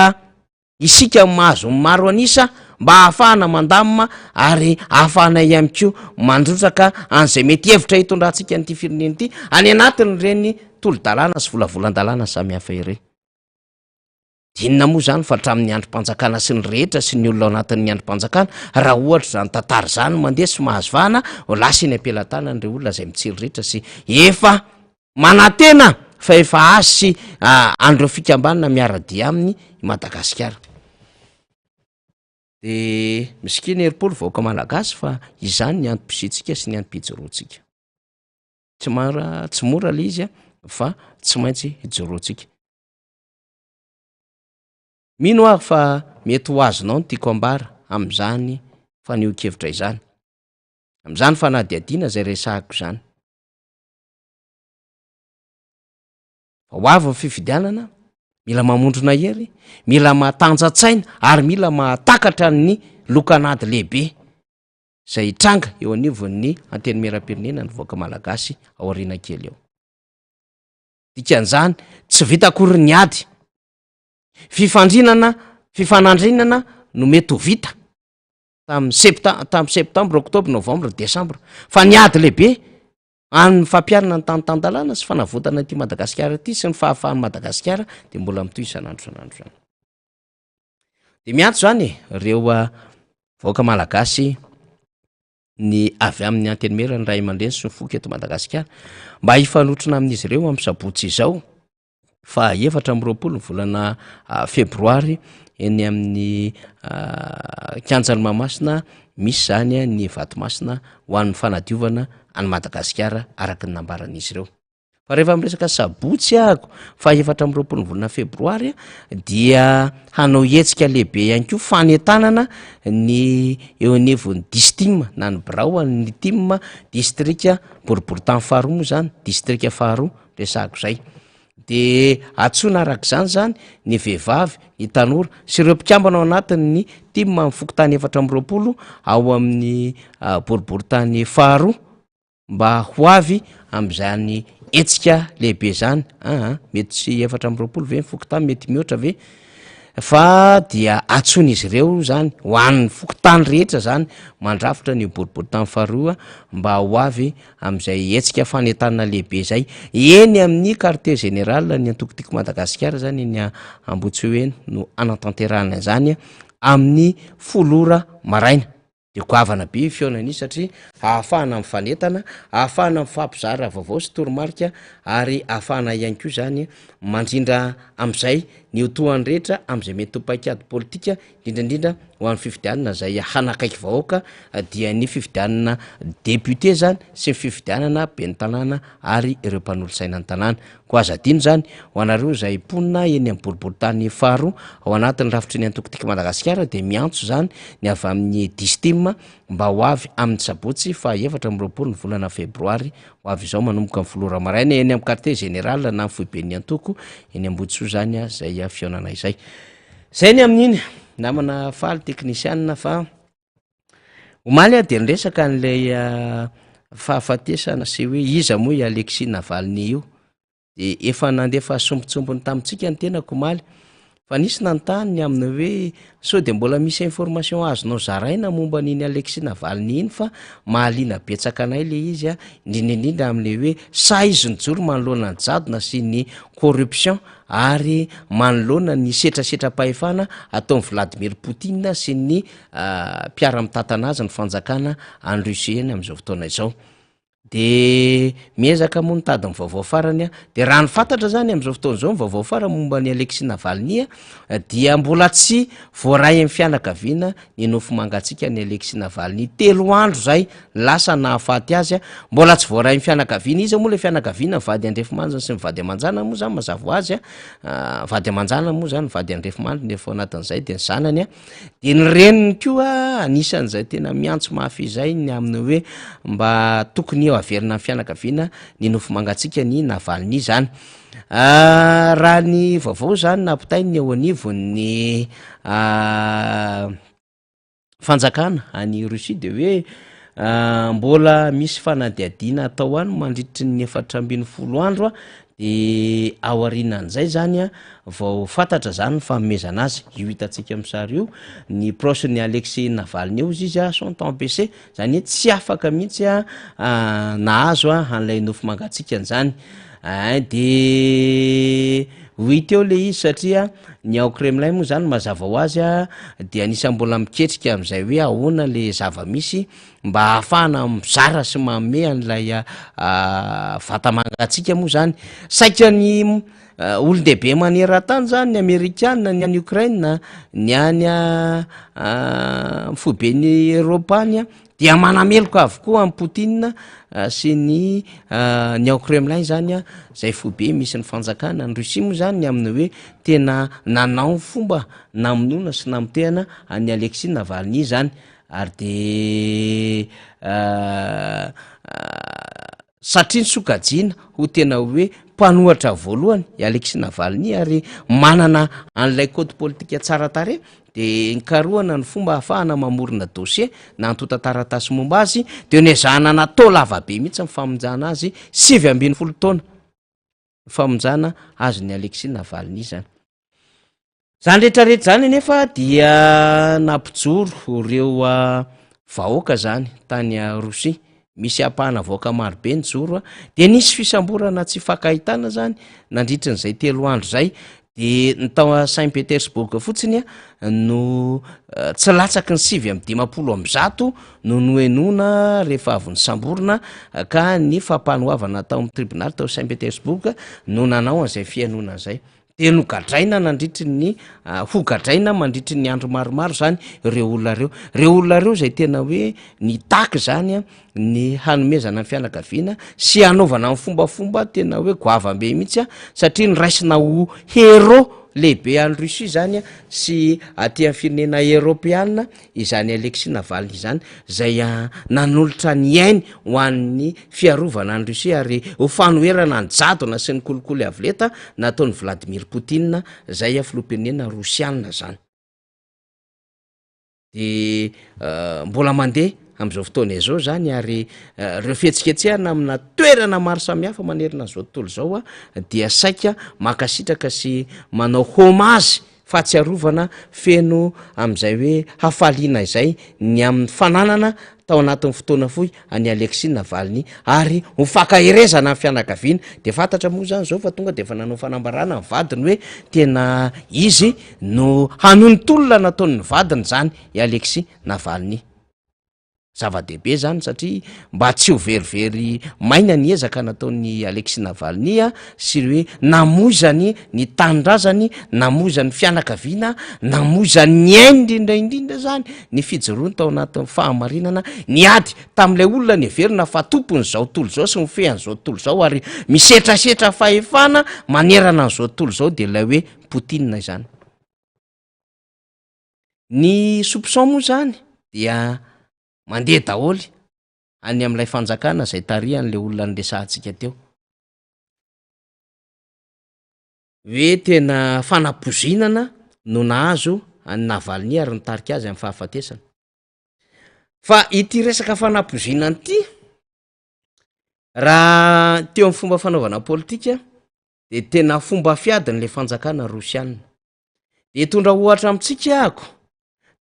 A: Isika no mahazo ny maro an'isa mba hahafahana mandamina ary hahafahana ihany koa mandrotsaka an'izay mety hevitra hitondrantsika an'ity firenena ity any anatin'ireny tolo-dalàna sy volavolan-dalàna samihafa ireny. Inona moa izany fa hatramin'ny andrim-panjakana sy ny rehetra sy ny olona ao anatin'ny andrim-panjakana, raha ohatra izany tantara izany mandeha sy mahazo vahana, ho lasa eny am-pelatanan'ireo olona izay mitsiriritra sy efa Manantena fa efa azy sy an'ireo fikambanana miara-dia aminy i Madagasikara. De misikina herim-po ny vahoaka malagasy fa izany ny antom-pisiantsika sy ny antom-pijoroantsika. Tsy mara, tsy mora le izy fa tsy maintsy ijoroantsika. Mino aho fa mety ho azonao ny tiako ambara amin'izany fanehoan-kevitra izany, amin'izany fanadihadiana izay resahiko izany. Fa ho avy ny fifidianana, mila mamondrona hery, mila mahatanja-tsaina ary mila mahatakatra ny lokanady lehibe izay hitranga eo anivon'ny Antenimierampirenena ny vahoaka malagasy aoriana kely eo. Dikan'izany, tsy vita akory ny ady. Fifandrinana, fifanandrinana no mety ho vita tamin'ny septa- tamin'ny septambra, oktobra, novambra, desambra. Fa ny ady lehibe Amin'ny fampiharana ny tany tan-dalàna sy fanavotana ity Madagasikara ity sy ny fahafahan'i Madagasikara dia mbola mitohy isan'andro isan'andro izany. Dia miantso izany e, ireo vahoaka malagasy ny avy amin'ny antenimiera ny ray aman-dreny sy ny foko eto Madagasikara mba hifanotrona amin'izy ireo amin'ny sabotsy izao. faha 24 ny volana febroary eny amin'ny kianjan'i Mahamasina misy izany ny vatomasina ho an'ny fanadiovana an'i Madagasikara araka ny nambaran'izy ireo. Fa rehefa miresaka sabotsy ahako faha 24 ny volana febroary dia hanao hetsika lehibe ihany koa fanentanana ny eo anivon'ny distim na ny birao an'ny tim distrika boriborintany faharoa moa izany distrika faharoa resahako izay. De antsoina araka izany zany ny vehivavy, ny tanora sy ireo mpikambana ao anatin'ny tim amin'ny fokontany 24 ao amin'ny boriborintany faharoa mba ho avy amin'izany hetsika lehibe izany. Aa mety tsy 24 ve ny fokontany, mety mihoatra ve? Fa dia antsoin'izy ireo zany ho an'ny fokontany rehetra zany mandrafitra ny boriborintany faharoa mba ho avy amin'izay hetsika fanentanana lehibe izay eny amin'ny quartier général ny antoko Tiako Madagasikara zany eny Ambohitsoa eny no hanatanterahana izany amin'ny 10 ora maraina. Dia goavana be io fihaonana io satria ahafahana mifanentana, ahafahana mifampizara vaovao sy toromarika ary ahafahana ihany koa izany mandrindra amin'izay ny ho tohany rehetra amin'izay mety ho paikady politika indrindra indrindra ho an'ny fifidianana izay hanakaiky vahoaka dia ny fifidianana député zany sy ny fifidianana ben'ny tanàna ary ireo mpanolotsaina ny tanàna. Koa aza adino izany ho anareo izay mponina eny amin'ny boriborintany faharoa ao anatin'ny rafitry ny antoko Tiako Madagasikara dia miantso izany ny avy amin'ny Distim mba ho avy amin'ny sabotsy faha 24 ny volana febroary ho avy izao manomboka amin'ny 10 ora maraina eny amin'ny quartier général na ny foiben'ny antoko eny Ambodisoa izany izay fihaonana izay. Zay ny amin'iny namana faly teknisianina fa omaly aho dia niresaka an'ilay fahafatesana sy hoe iza moa i Alexis Navalny io de efa nandefa sombintsombiny tamintsika ny tenako omaly fa nisy nanontany ny amin'ny hoe sao de mbola misy information azonao zaraina momba an'iny Alexis Navalny iny fa mahaliana betsaka anay le izy a, indrindra indrindra amin'le hoe sahy izy nijoro manoloana ny jadona sy ny corruption ary manoloana ny setrasetram-pahefana ataon'i Vladimir Poutine sy ny mpiara-mitantana azy ny fanjakana any Russie eny amin'izao fotoana izao. De miezaka moa nitady ny vaovao farany aho, de raha ny fantatra zany amin'izao fotoana izao ny vaovao farany momba an'i Alexis Navalny dia mbola tsy voaray amin'ny fianakaviana ny nofo mangatsiaka an'i Alexis Navalny, 3 andro zay lasa nahafaty azy, mbola tsy voarain'ny fianakaviana, iza moa le fianakaviana, ny vady andrefimanjiny sy ny vady aman-janany moa zany mazava ho azy a, vady aman-janany moa zany, vady andrefimandriny efa ao anatin'izay de ny zanany a, de ny reniny koa anisan'izay tena miantso mafy izay ny amin'ny hoe mba tokony ho averina amin'ny fianakaviana ny nofo mangatsiaka ny Navalny zany. Raha ny vaovao zany nampitainy eo anivon'ny fanjakana any Russie de hoe mbola misy fanadihadiana atao any mandritry ny 14 andro a, De aorianan'izay zany vao fantatra zany ny fanomezana azy, io hitantsika amin'ny sary io, ny proche-n'i Alexei Navalny eo izy izy sont empêchés, zany hoe tsy afaka mihitsy nahazo an'ilay nofo mangatsiakany zany, ein de ho hita eo le izy satria ny ao Kremlin moa zany mazava ho azy de anisan'ny mbola miketrika am'zay hoe ahoana le zava-misy mba hahafahana mizara sy manome an'ilay vata mangatsiaka moa zany. Saika ny olon-dehibe maneran-tany zany, ny amerikana, ny any Ukraine, ny any foiben'ny Eropa any dia manameloka avokoa an'i Poutine sy ny ny ao Kremlin zany, zay foibe misy ny fanjakana ny Russie moa zany, ny amin'ny hoe tena nanao ny fomba namonoana sy namotehana an'i Alexis Navalny zany. Ary de satria nosokajiana ho tena hoe mpanohatra voalohany i Alexis Navalny ary manana an'ilay code politika tsara tarehy, de nikarohana ny fomba ahafahana mamorona dossier na antontan-taratasy momba azy, de nezahana natao lavabe mihitsy ny famonjana azy, 19 taona ny famonjana azon'i Alexis Navalny zany. Zany rehetrarehetra zany anefa dia nampijoro ireo vahoaka zany tany Rosia, misy ampahana vahoaka marobe nijoro, de nisy fisamborana tsy ifankahitana zany nandritrin'izay 3 andro zay, de ny tao Saint Petersburg fotsiny no tsy latsaky ny 159 no nohenoina rehefa avy nisamborina, ka ny fampanoavana tao amin'ny tribonaly tao Saint Petersburg no nanao an'izay fihainoana zay. De nogadraina nandritry ny hogadraina mandritry ny andro maromaro zany ireo olona ireo. Ireo olona ireo zay tena hoe nitaky zany ny hanomezana ny fianakaviana sy hanaovana ny fombafomba tena hoe goavam-be mihitsy satria noraisina ho héros lehibe any Russie zany sy aty amin'ny firenena eoropeana izany Alexis Navalny izany, izay nanolotra ny ainy ho an'ny fiarovana an'i Russie ary ho fanoherana ny jadona sy ny kolikoly avo lenta nataon'i Vladimir Poutine, izay filoham-pirenena rosiana izany. De mbola mandeha amin'izao fotoana izao izany, ary ireo fihetsiketsehana amina toerana maro samihafa manerana an'izao tontolo izao dia saika mankasitraka sy manao hommage fahatsiarovana feno amin'izay hoe hafaliana izay ny amin'ny fananana tao anatin'ny fotoana fohy an'i Alexis Navalny ary ho fankaherezana ny fianakaviana. Dia fantatra moa izany izao fa tonga dia efa nanao fanambarana ny vadiny hoe tena izy no hanohy ny tolona nataon'ny vadiny izany i Alexis Navalny. Zava-dehibe izany satria mba tsy ho verivery maina ny ezaka nataon'i Alexis Navalny sy ny hoe namoizany ny tanindrazany, namoizany fianakaviana, namoizany ny ainy indrindra indrindra izany ny fijoroany tao anatin'ny fahamarinana, niady tamin'ilay olona neverina fa tompon'izao tontolo izao sy mifehy an'izao tontolo izao ary misetrasetra fahefana manerana an'izao tontolo izao, dia ilay hoe Poutine izany. Ny soupçon moa zany dia mandeha daholo any amin'ilay fanjakana izay tarihan'ilay olona niresahantsika teo. Hoe tena fanapoizinana no nahazo an'i Navalny ary nitarika azy amin'ny fahafatesana. Fa ity resaka fanapoizinana ity, raha teo amin'ny fomba fanaovana politika dia tena fomba fiadin'ilay fanjakana rosiana. Dia hitondra ohatra amintsika ahako,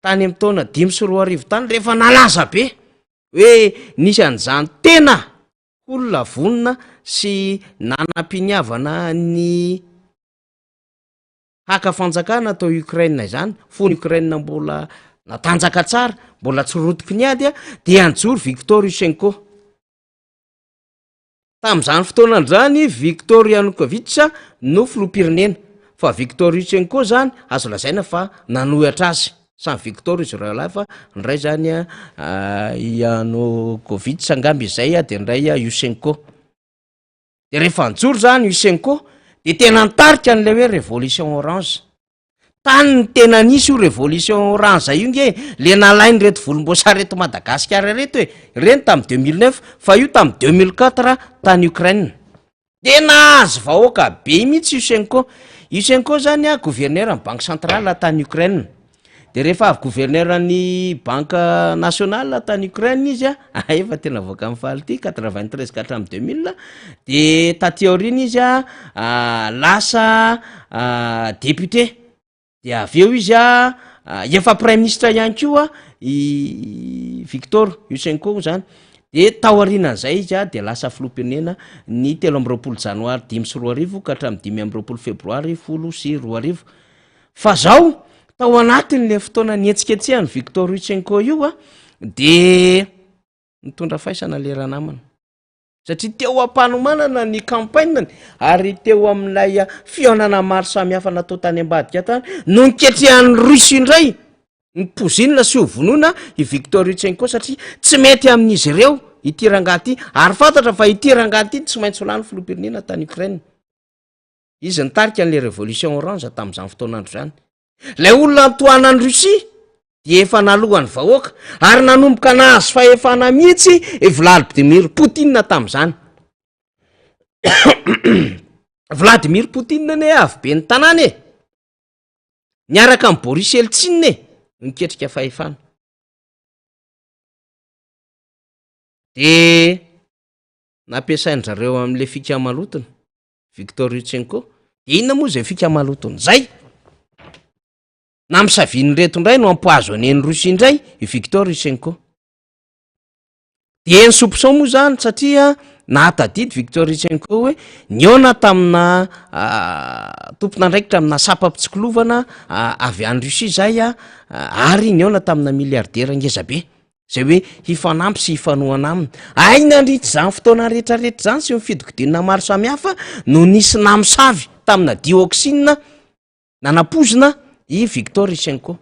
A: tany amin'ny taona 2005 tany rehefa nalaza be hoe nisy an'izany tena olona vonona sy nanam-piniavana ny haka fanjakana tao Ukraine izany, fony Ukraine mbola natanjaka tsara, mbola tsy rotiky ny ady, dia nijoro Viktor Yushchenko. Tamin'izany fotoana izany, Viktor Yanukovych no filoham-pirenena, fa Viktor Yushchenko izany azo lazaina fa nanohitra azy. Samy Viktor izy roa lahy fa ny iray izany Yanukovych angamba izay dia ny iray Yushchenko. Dia rehefa nijoro izany Yushchenko dia tena nitarika an'ilay hoe révolution orange. Tany no tena nisy io révolution orange io nge, le nalain'ireto volomboasary eto Madagasikara ireto e, ireny tamin'ny 2009, fa io tamin'ny 2004 tany Ukraine. De nahazo vahoaka be mihitsy Yushchenko. Yushchenko zany a gouverneur ny banque centrale tany Ukraine. De rehefa avy gouverneur ny banque nationale tany Ukraine izy a, efa tena avoaka mifaly ity, 93 ka hatramin'ny 2000, de taty aoriana izy a lasa député, de avy eo izy a efa premier ministre ihany koa i Victor Yushchenko zany. De tao aorianan'izay izy a de lasa filoham-pirenena ny 23 janoary 2005 ka hatramin'ny 25 febroary 2010. Fa zao tao anatin'le fotoana nihetsiketsehany Victor Yushchenko io a de nitondra faisana le ranamana, satria teo am-panomanana ny campagne-ny ary teo amin'ilay fihaonana maro samihafa natao tany ambadika tany no niketrehan'ny Russie indray ny pozinina sy ho vonoina i Victor Yushchenko, satria tsy mety amin'izy ireo ity rangahy ity, ary fantatra fa ity rangahy ity tsy maintsy ho lany filoham-pirenena tany Ukraine. Izy nitarika an'le révolution orange tamin'izany fotoan'andro zany. Lay olona nitohanan'ny Russie dia efa nalohan'ny vahoaka ary nanomboka nahazo fahefana mihitsy i Vladimir Poutine tamin'izany. Vladimir Poutine ne avy be ny tanàna e, niaraka amin'i Boris Eltsine e, niketrika fahefana. De nampiasain-dry zareo amin'le fika malotony Victor Yushchenko. De inona moa zay fika malotony zay? Nampisaviany reto indray no empoisonné ny Russie indray i Victor Yushchenko. De ny soupçon moa zany, satria nahatadidy Victor Yushchenko hoe nihaona tamina tompon'andraikitra amina sampam-pitsikilovana avy any Russie zay a, ary nihaona tamina milliardaire ngeza be zay hoe hifanampy sy hifanohana aminy. Ay, nandritra zany fotoana rehetrarehetra zany sy ny fidikodinana maro samihafa no nisy namosavy tamina dioxine nanapozina i Victor Yushchenko.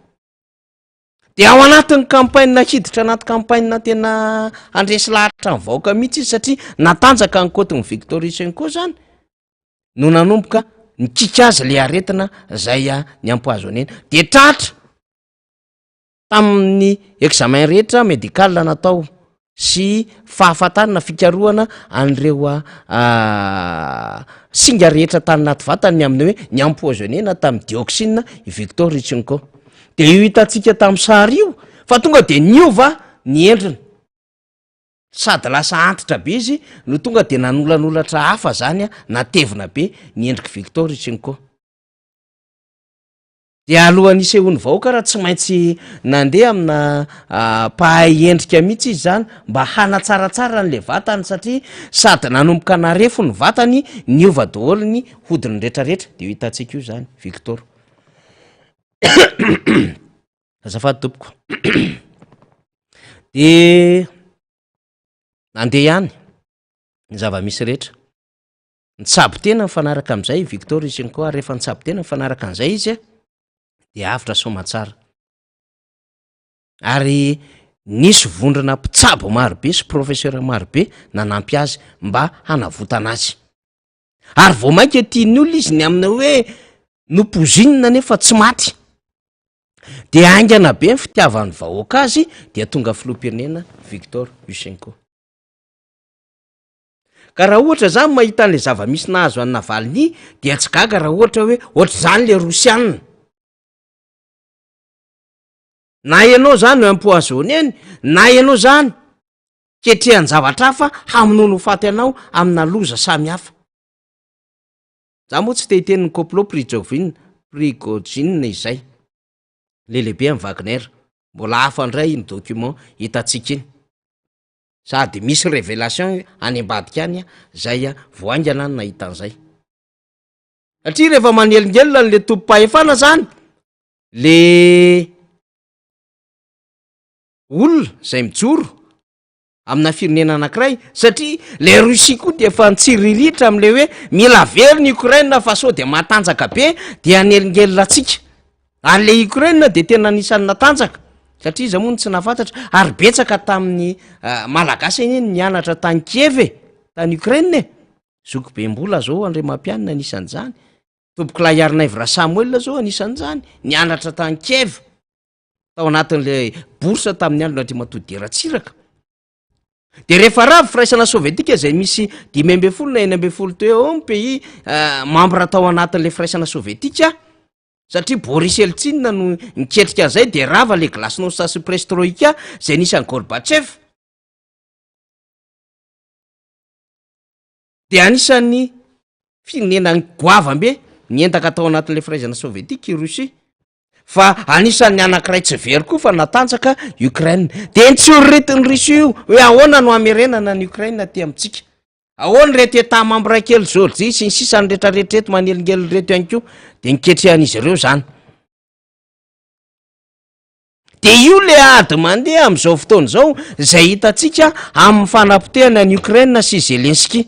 A: De ao anatin'ny campagne, hiditra anaty campagne tena handresy lahatra ny vahoaka mihitsy izy, satria natanjaka ny kotiny Victor Yushchenko zany no nanomboka nikika azy le aretina zay a ny empoisonné. De tratra tamin'ny examen rehetra médical natao sy fahafantarana fikarohana an'ireo a singa rehetra tany anaty vatany ny amin'ny hoe ny empoisonné na tamin'ny dioxine i Victor Yushchenko. De io hitantsika tamin'ny sary io fa tonga de niova ny endriny, sady lasa antitra be izy no tonga de nanolanolatra hafa zany a, natevina be ny endriky Victor Yushchenko. De alohan'ny isehoan'ny vahoaka raha tsy maintsy nandeha amina mpahay endrika mihitsy izy zany mba hanatsaratsara n'le vatany, satria sady nanomboka narefo ny vatany, niova daholo ny hodiny rehetrarehetra. De io hitantsika io zany Victor, azafady tompoko. De nandeha ihany ny zava-misy rehetra, nitsabo tena mifanaraka am'izay Victor Yushchenko, ary rehefa nitsabo tena mifanaraka an'izay izy a de avotra soamantsara, ary nisy vondrona mpitsabo marobe sy professeur marobe nanampy azy mba hanavotana azy. Ary vao mainka tian'ny olona izy ny amina hoe nopozinina nefa tsy maty, de haingana be ny fitiavan'ny vahoaka azy, dia tonga filoham-pirenena Victor Yushchenko. Ka raha ohatra zany mahita an'le zava-misy nahazo an'i Navalny, dia tsy gaga raha ohatra hoe ohatr' zany le rosianina. Na ianao zany no empoisonné-ny, na ianao zany ketrehan-javatra hafa hamonono ho faty anao amina loza samy hafa. Za moa tsy te hiteny ny complot Prigojine, Prigojine izay le lehibe amy Wagner, mbola hafa indray iny document hitantsika iny, sady misy révélation any ambadika any zay a vao haingana any nahita an'izay, satria rehefa manelingelina n'le tompom-pahefana zany le olona zay mijoro amina firenena anankiray, satria le Russie koa de efa nitsiriritra am'le hoe mila very ny Ukraine fa sao de matanjaka be de hanelingelina atsika. Ary le Ukraine de tena anisan'ny natanjaka, satria iza moa no tsy nahafantatra, ary betsaka tamin'ny Malagasy anie ny nianatra tany Kiev e, tany Ukraine e. Zoky be mbola zao Andriamampianina anisan'izany, Tompokolahy Arnaivo Rasamoel zao anisan'izany, nianatra tany Kiev tao anatin'le bourse tamin'ny andro Andriamatoa Didier Ratsiraka. De rehefa rava firaisana sovietika zay misy 15 na 16 teo eo ny pays membre tao anatin'le firaisana sovietika. Satria Boris Eltsine no niketrika an'izay dia rava le glasnost sy prestroïka izay nisy an'i Gorbatchev. Dia anisan'ny firenena goavambe niendaka tao anatin'ilay firaizana sovietika i Russie. Fa anisan'ny anankiray tsy very koa fa natanjaka Ukraine. Dia nitsiriritin'i Russie io hoe ahoana no hamerenana an'i Ukraine aty amintsika. Ahoana ireto Etat membre kely Georgie sy ny sisa ny retraretra eto manelingelina ireto ihany koa dia niketrehan'izy ireo izany. Dia io le ady mandeha amin'izao fotoana izao izay hitantsika amin'ny fanapotehana an'i Ukraine sy Zelensky.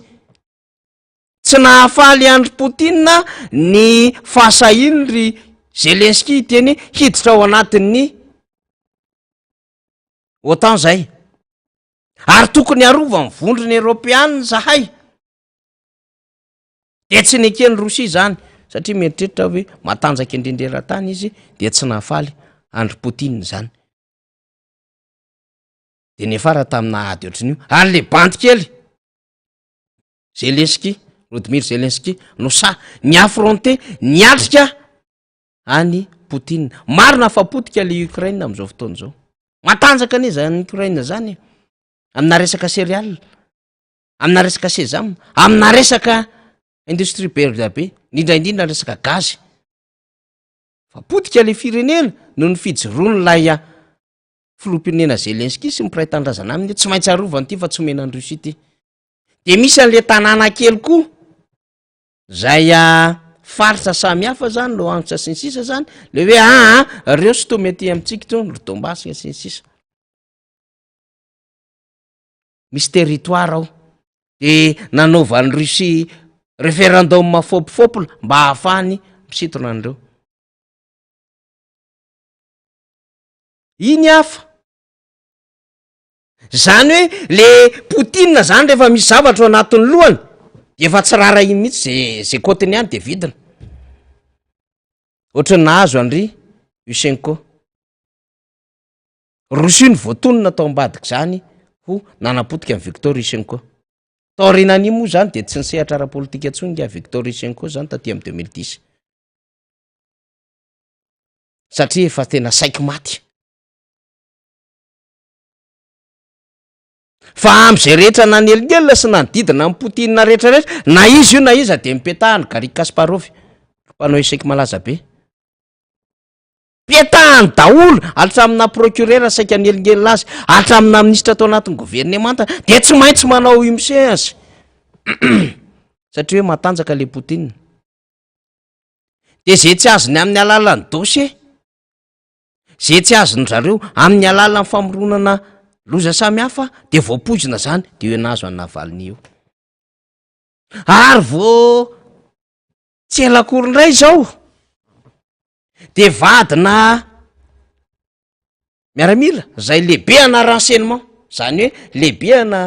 A: Tsy nahafaly an'i Poutine ny fahasahiany ry Zelensky hiteny hiditra ao anatin'ny OTAN zay. Ary tokony harovan'ny vondrona eropeanina izahay. Dia tsy neken'i Rosia izany, satria mieritreritra hoe matanjaka indrindra eran-tany izy, dia tsy nahafaly an-dry Poutine izany. Dia niafara tamina ady ohatran'io. Ary le bandy kely, Zelensky, Volodymyr Zelensky, no sahy ni-affronter, niatrika an'i Poutine. Marina fa potika le Ukraine amin'izao fotoana izao. Matanjaka anie zany Ukraine zany e. Amina resaka céréales, amina resaka sésame, amina resaka industrie be dia be, indrindra indrindra resaka gaz. Fa potika le firenena noho ny fijoroan'ilay filoham-pirenena Zelensky sy ny mpiray tanindrazana aminy hoe tsy maintsy arovana ity fa tsy omena an'i Russie ity. De misy an'le tanàna kely koa Zay faritra samy hafa zany Luhansk sy ny sisa zany le hoe aa reo sy toa mety amintsika tony ry Donbass sy ny sisa. Misy territoire ao de nanaovan'i Russie référendum fôpifôpina mba hahafahany misintona an'ireo. Iny hafa. Zany hoe le Poutine zany rehefa misy zavatra ao anatin'ny lohany de efa tsy rarahiny mihitsy ze ze kotiny any de vidina. Ohatran'ny nahazo an-dry Yushchenko. Rosia no voatonona tao ambadik'izany ho nanapotika an'i Viktor Yushchenko. Taorianan'iny moa zany de tsy nisehatra ara-politika intsony ingahy Viktor Yushchenko zany taty amin'ny 2010. Satria efa tena saiky maty. Fa amin'izay rehetra nanelingelina sy nanodidina an'i Poutine rehetra rehetra, na iza io na iza dia nipetahany Garry Kasparov, mpanao échec malaza be. Petahany daholo, hatramina procureur saika hanelingelina azy, hatramina minisitra tao anatin'ny governemanta, dia tsy maintsy manao UMC azy. Satria hoe matanjaka le Poutine. Dia izay tsy azony amin'ny alalan'ny dossier, Ze tsy azon-dry zareo amin'ny alalan'ny famoronana loza samihafa de voapoizina zany de eo nahazo an'i Navalny io. Ary vao tsy ela akory indray izao de vadina miaramila zay lehibe ana renseignement, zany hoe lehibe ana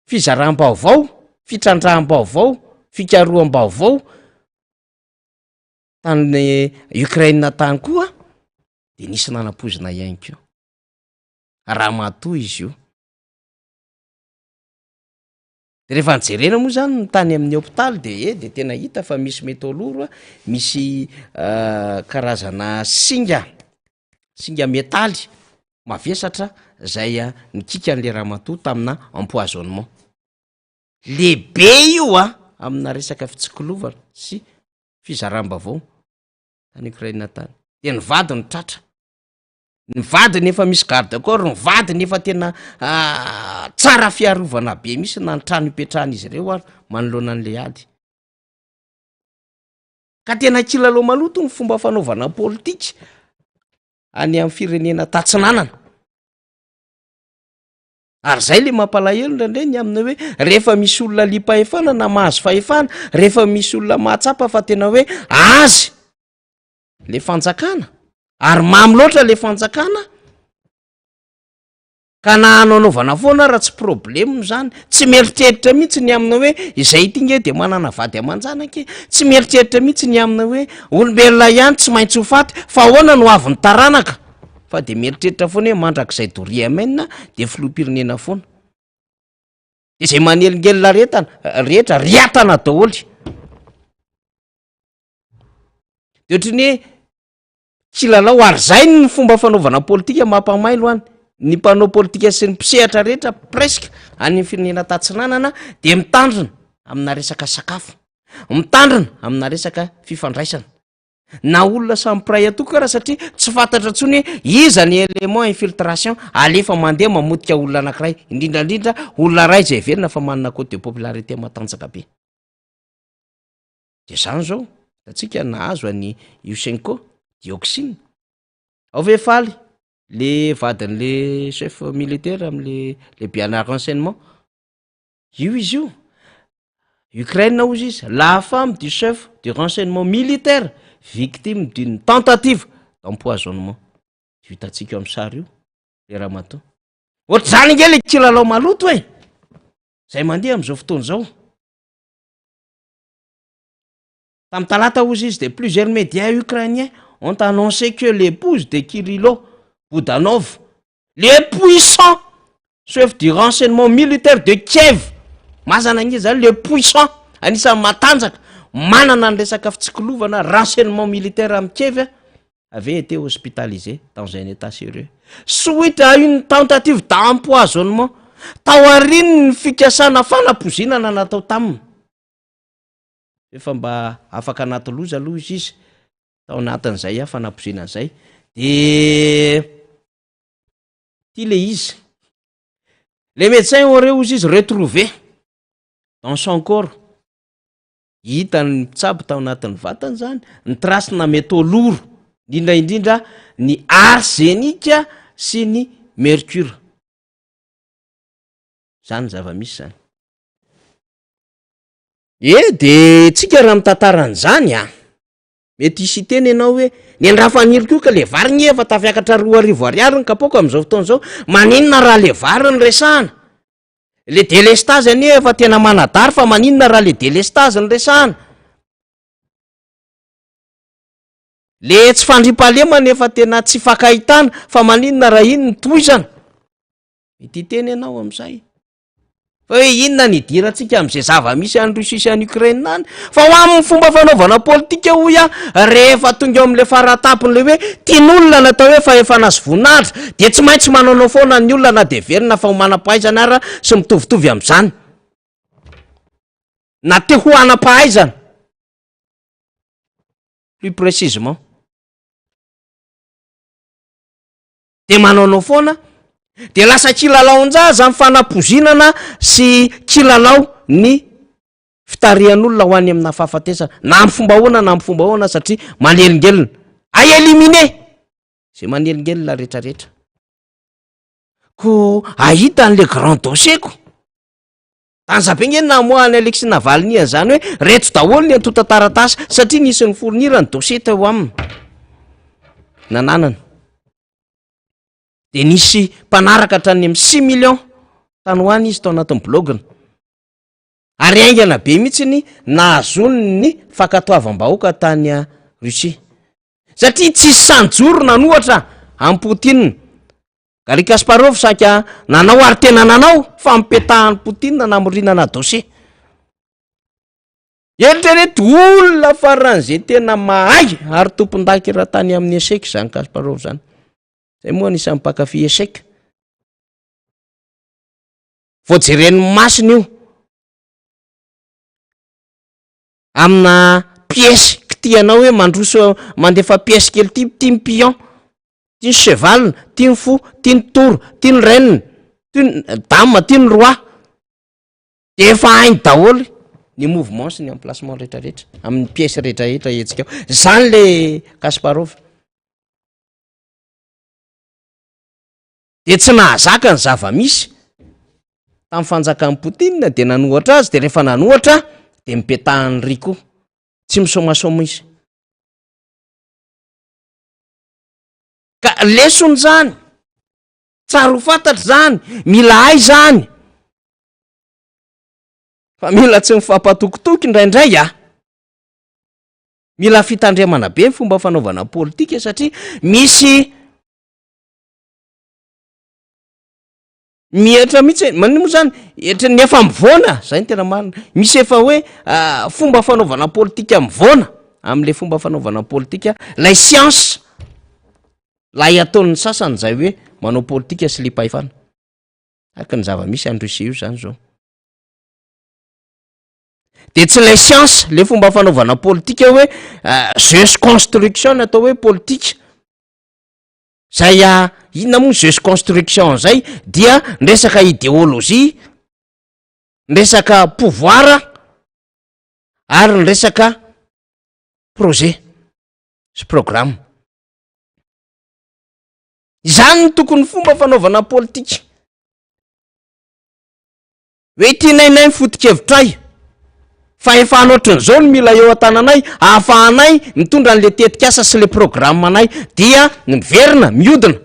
A: fizaram-baovao, fitrandraham-baovao, fikaroham-baovao, Tany Ukraine tany koa de nisy nanapoizina ihany koa ramatoa izy io. De rehefa nijerena moa zany ny tany amin'ny hôpitaly de eh de tena hita fa misy métaux lourds, misy karazana singa, singa metaly mavesatra zay nikiky an'le ramatoa tamina empoisonnement. Lehibe io a amina resaka fitsikilovana sy fizaram-baovao tany Ukraine tany. De ny vadiny tratra, ny vadiny efa misy garde corps, ny vadiny efa tena tsara fiarovana be mihitsy na ny trano ipetrahan'izy ireo ary manoloana an'le ady. Ka tena kilalao maloto ny fomba fanaovana politika any amin'ny firenena tatsinanana. Ary zay le mampalahelo indraindray ny amina hoe rehefa misy olona liam-pahefana na mahazo fahefana, rehefa misy olona mahatsapa fa tena hoe azy le fanjakana ary mamy loatra le fanjakana ka na hanaonaovana foana raha tsy problème zany, tsy mieritreritra mihitsy ny amina hoe izay ity nge de manana vady aman-janaka e, tsy mieritreritra mihitsy ny amina hoe olombelona ihany tsy maintsy ho faty fa ahoana no avin'ny taranaka. Fa de mieritreritra foana hoe mandrakizay doria amen de filoham-pirenena foana. De zay manelingelina retana rehetra riatana daholo. De ohatry ny hoe kilalao ary zay ny fomba fanaovana politika mampamailo any ny mpanao politika sy ny mpisehatra rehetra presque any amin'ny firenena tatsinanana de mitandrina amina resaka sakafo, mitandrina amina resaka fifandraisana. Na olona samy mpiray antoko ara satria tsy fantatra intsony hoe iza ny élément infiltration alefa mandeha mamotika olona anankiray, indrindra indrindra olona iray izay heverina fa manana cote de popularité matanjaka be. De zany zao hitantsika nahazo an'i Yushchenko, dioxine. Ao ve faly le vadin'le chef militaire am'le lehibe ana renseignement? Io izy io. Ukraine hozy izy, la femme du chef du renseignement militaire victime d'une tentative d'empoisonnement. Io hitantsika eo amin'ny sary io, le ramatoa. Ohatr'izany ange le kilalao maloto e! Zay mandeha amin'izao fotoana izao. Tamin'ny talata hozy izy de plusieurs médias ukrainiens ont annoncé que l'épouse de Kyrylo Boudanov, le puissant chef du renseignement militaire de Kiev, mazana ange zany le puissant, anisan'ny matanjaka, manana ny resaka fitsikilovana renseignement militaire amin'ny Kiev, avait été hospitalisé dans un état sérieux suite à une tentative d'empoisonnement, taorian'ny fikasana fanapoizinana natao taminy. Efa mba afaka anaty loza aloha izy izy tao anatin'izay a fanapoizinana zay. De ty le izy, les médecins auraient ozy izy retrouvé dans son corps, hitany mpitsabo tao anatin'ny vatany zany ny trace-na métaux lourds, indrindra indrindra ny arsenic sy ny mercure. Zany zava-misy zany e. De tsika raha mitantaran'izany a, mety hisy teny ianao hoe ny andrafaniry koa ka le vary ny efa tafiakatra 2000 ariary ny kapoaka am'izao fotoana zao, maninona raha le vary ny resahana? Le délestage anie efa tena manadary, fa maninona raha le délestage ny resahana? Le tsy fandriampahalemana efa tena tsy fakahitana, fa maninona raha iny ny toizana? Mety hiteny ianao am'izay fa hoe inona ny idirantsika am'izay zava-misy any Russie sy any Ukraine any? Fa ho amin'ny fomba fanaovana politika hoy aho, rehefa tonga eo am'le faratampony, le hoe tian'olona natao hoe fa efa nazy voninahitra, de tsy maintsy manaonao foana ny olona na de verina fa ho manam-pahaizana ara sy mitovitovy am'izany na te ho anam-pahaizana plus précisément, de manaonao foana, de lasa kilalaon-jaza ny fanapoizinana sy kilalao ny fitarihan'olona ho any amina fahafatesana, na amy fomba ahoana na amy fomba ahoana, satria manelingelina ay éliminer zay manelingelina rehetrarehetra ko ahita an'le grand dossier ko tanza be nge namoahany Alexis Navalny an'izany hoe reto daholo ny antontan-taratasy, satria nisy ny fournir ny dossier teo aminy nananana, de nisy mpanaraka hatrany amy 6 millions tany ho any izy tao anatin'ny blog-iny, ary aingana be mihitsy ny nahazony ny fankatoavam-bahoaka tany a Russie, satria tsisy sanjoro nanohatra am Poutine. Garry Kasparov saika nanao ary tena nanao fampetahan'ny Poutine namorinana dossier. Eritrereto olona faran'izay tena mahay ary tompon-daky raha tany amin'ny échec zany Kasparov zany, zay moa anisan'ny mpankafy échec, voajeren'ny masiny io amina pièce kitianao hoe mandroso mandefa pièce kely ty, ty ny pion, ty ny cheval, ty ny fou, ty ny tour, ty ny reine, ty ny dame, ty ny roi, de efa hainy daholo ny mouvement sy ny emplacement rehetrarehetra amin'ny pièce rehetrarehetra hetsika ao zany le Kasparov. De tsy nahazaka ny zava-misy tamin'ny fanjakan'ny Poutine, de nanohatra azy, de rehefa nanohatra de mipetahan'ny ry koa, tsy misomasoma izy. Ka lesony zany, tsara ho fantatra zany, mila ay zany fa mila tsy mifampatokitoky indraindray a, mila fitandremana be ny fomba fanaovana politika, satria misy mihetra mihitsy manino moa zany etra ny efa mivoana zay ny tena marina. Misy efa hoe fomba fanaovana politika mivoana. am'le fomba fanaovana politika, lay siansa lay ataon'ny sasany zay hoe manao politika sy liam-pahefana. Araka ny zava-misy any Russie io zany zao. De tsy lay siansa, le fomba fanaovana politika hoe jeu sy construction ny atao hoe politika. Zay inona moa ny jeu sy construction zay dia ny resaka idéologie, ny resaka pouvoir ary ny resaka projet sy programme. Izany no tokony fomba fanaovana politika. Hoe tianainay ny foto-kevitray fa efa an'ohatran'izao no mila eo an-tananay ahafahanay mitondra an'le tetikasa sy le programme-nay dia ny miverina miodina,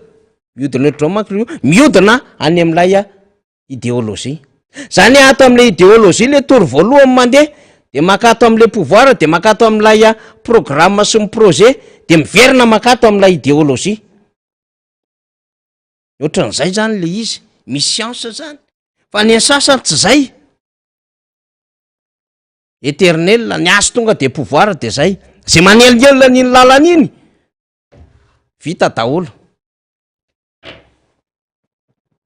A: miodina ohatr'izao manko io, miodina any amin'ilay idéologie. Zany hoe ato amin'le idéologie le tour voalohany mandeha de mankato amin'le pouvoir de mankato amin'ilay programme sy ny projet de miverina mankato amin'ilay idéologie. Ohatran'izay zany le izy, misy siansa zany, fa ny an'ny sasany tsy zay. Eternel, ny azy tonga de pouvoir de zay, zay manelingelina an'iny lalana iny, vita daholo.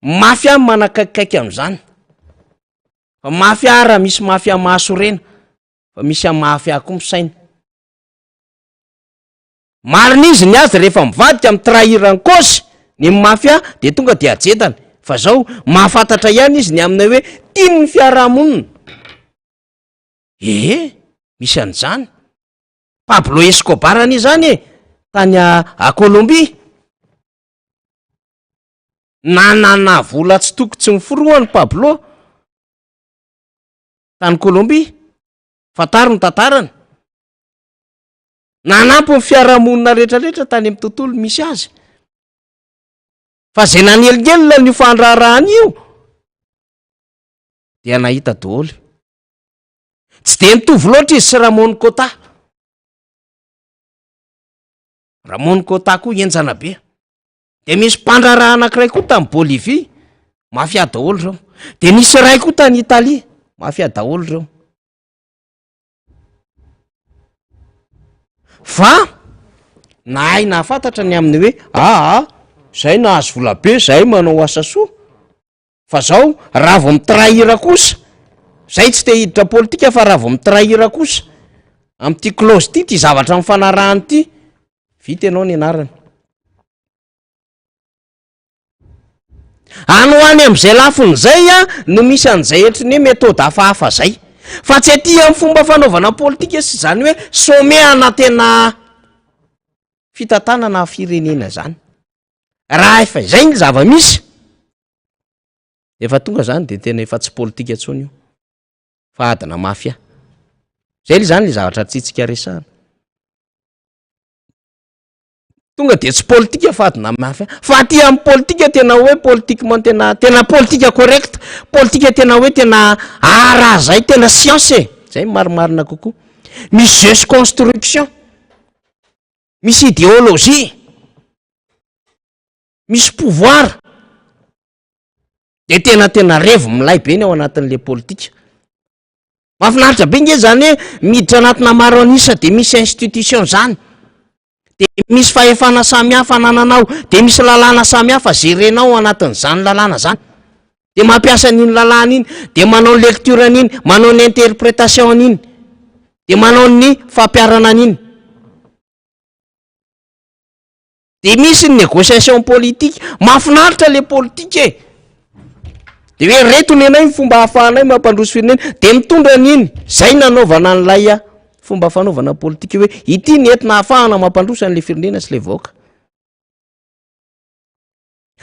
A: Mafy ahy manakaikikaiky am'zany, fa mafy ahy raha misy mafia mahasorena, fa misy mafia koa misaina. Marina izy ny azy rehefa mivadika mi-trahir ny cause ny mafia de tonga de ajedany fa zao mahafantatra ihany izy ny aminay hoe tian'ny fiarahamonina. Ee, misy an'izany. Pablo Escobar anie zany e, tany a Colombie. Nanana vola tsy toko tsy niforohany Pablo tany Colombie. Fantaro ny tantarany. Nanampy ny fiarahamonina rehetrarehetra tany amin'ny tontolo misy azy. Fa zay nanelingelina an'io fandraharahana io dia nahita daholo. Tsy dia nitovy loatra izy sy Ramon Cota. Ramon Cota koa henjana be. Dia misy mpandraharaha anankiray koa tany Bolivie, mafia daholo ireo. Dia nisy iray koa tany Italie, mafia daholo ireo. Fa nahay nahafantatra ny amin'ny hoe aa zay nahazo vola be zay manao asa soa fa zao raha vao mi-trahir kosa zay tsy te hiditra politika fa raha vao mi-trahir kosa am'ty clause ty ty zavatra mifanarahana ity vita ianao ny anarany. Any ho any amin'izay lafiny izay no misy an'izay ohatry ny hoe méthode hafahafa zay. Fa tsy aty amin'ny fomba fanaovana politika sy izany hoe sommet ana tena fitantanana firenena zany. Raha efa izay ny zava-misy, efa tonga zany de tena efa tsy politika intsony io fa adina mafia. Zay le zany le zavatra tiantsika resahana. Tonga de tsy politika fa adina mafia. Fa aty amin'ny politika tena hoe politiquement tena tena politika correct, politika tena hoe tena ara zay tena science e, zay no marimarina kokoa. Misy jeu sy construction, misy idéologie, misy pouvoir, de tena tena revy milay be ny ao anatin'le politika. Mahafinaritra be nge zany hoe miditra anatina maro an'isa de misy institution zany, de misy fahefana samihafa anananao, de misy lalàna samihafa gerenao anatin'izany lalàna zany, de mampiasa an'iny lalàna iny, de manao ny lecture an'iny, manao ny interprétation an'iny, de manao ny fampiharana an'iny. De misy ny négociation politique, mahafinaritra le politique e! De hoe reto ny anay ny fomba ahafahanay mampandroso firenena, de mitondra an'iny, zay nanaovana an'ilay fomba fanaovana politique hoe ity ny entina ahafahana mampandroso an'le firenena sy le vahoaka.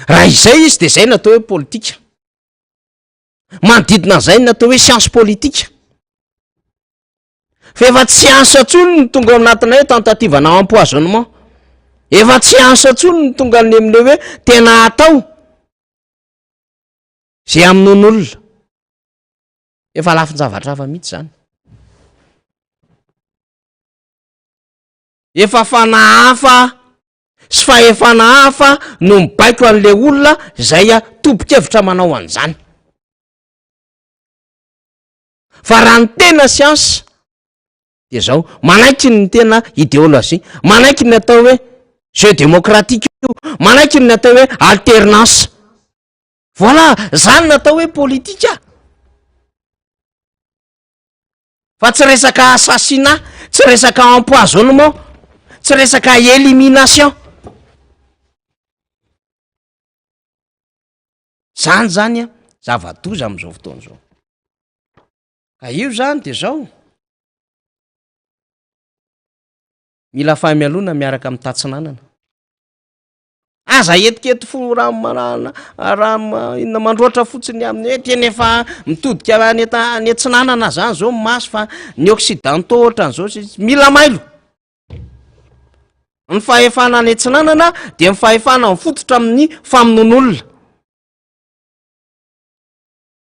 A: Raha izay izy de zay no atao hoe politika. Manodidina an'izay no atao hoe science politique. Fa efa tsy asa intsony ny tonga ao anatina hoe tentative na empoisonnement. Efa tsy asa intsony ny tonga any amin'ilay hoe tena atao zay hamonoana olona. Efa lafin-javatra hafa mihitsy zany. Efa fanahy hafa sy fahefana hafa no mibaiko an'ilay olona izay tompon-kevitra manao an'izany. Fa raha ny tena siansa. Dia zao, manaiky ny tena ideologie, manaiky ny atao hoe jeu démocratique io, manaiky ny atao hoe alternance. Voilà, zany no atao hoe politika. Fa tsy resaka assassinat, tsy resaka empoisonnement, tsy resaka élimination. Zany zany an, zava-doza am'izao fotoana izao. Ka io zany de zao, mila fahamialona miaraka amin'ny tatsinanana. Aza hetiketo fo raha ma- raha ma- inona mandroatra fotsiny amin'ny hoe tena efa mitodika any ata- any atsinanana zany zao ny maso fa ny occidentaux ohatran'izao sisa, mila mailo. Ny fahefana any atsinanana dia ny fahefana mifototra amin'ny famonoan'olona.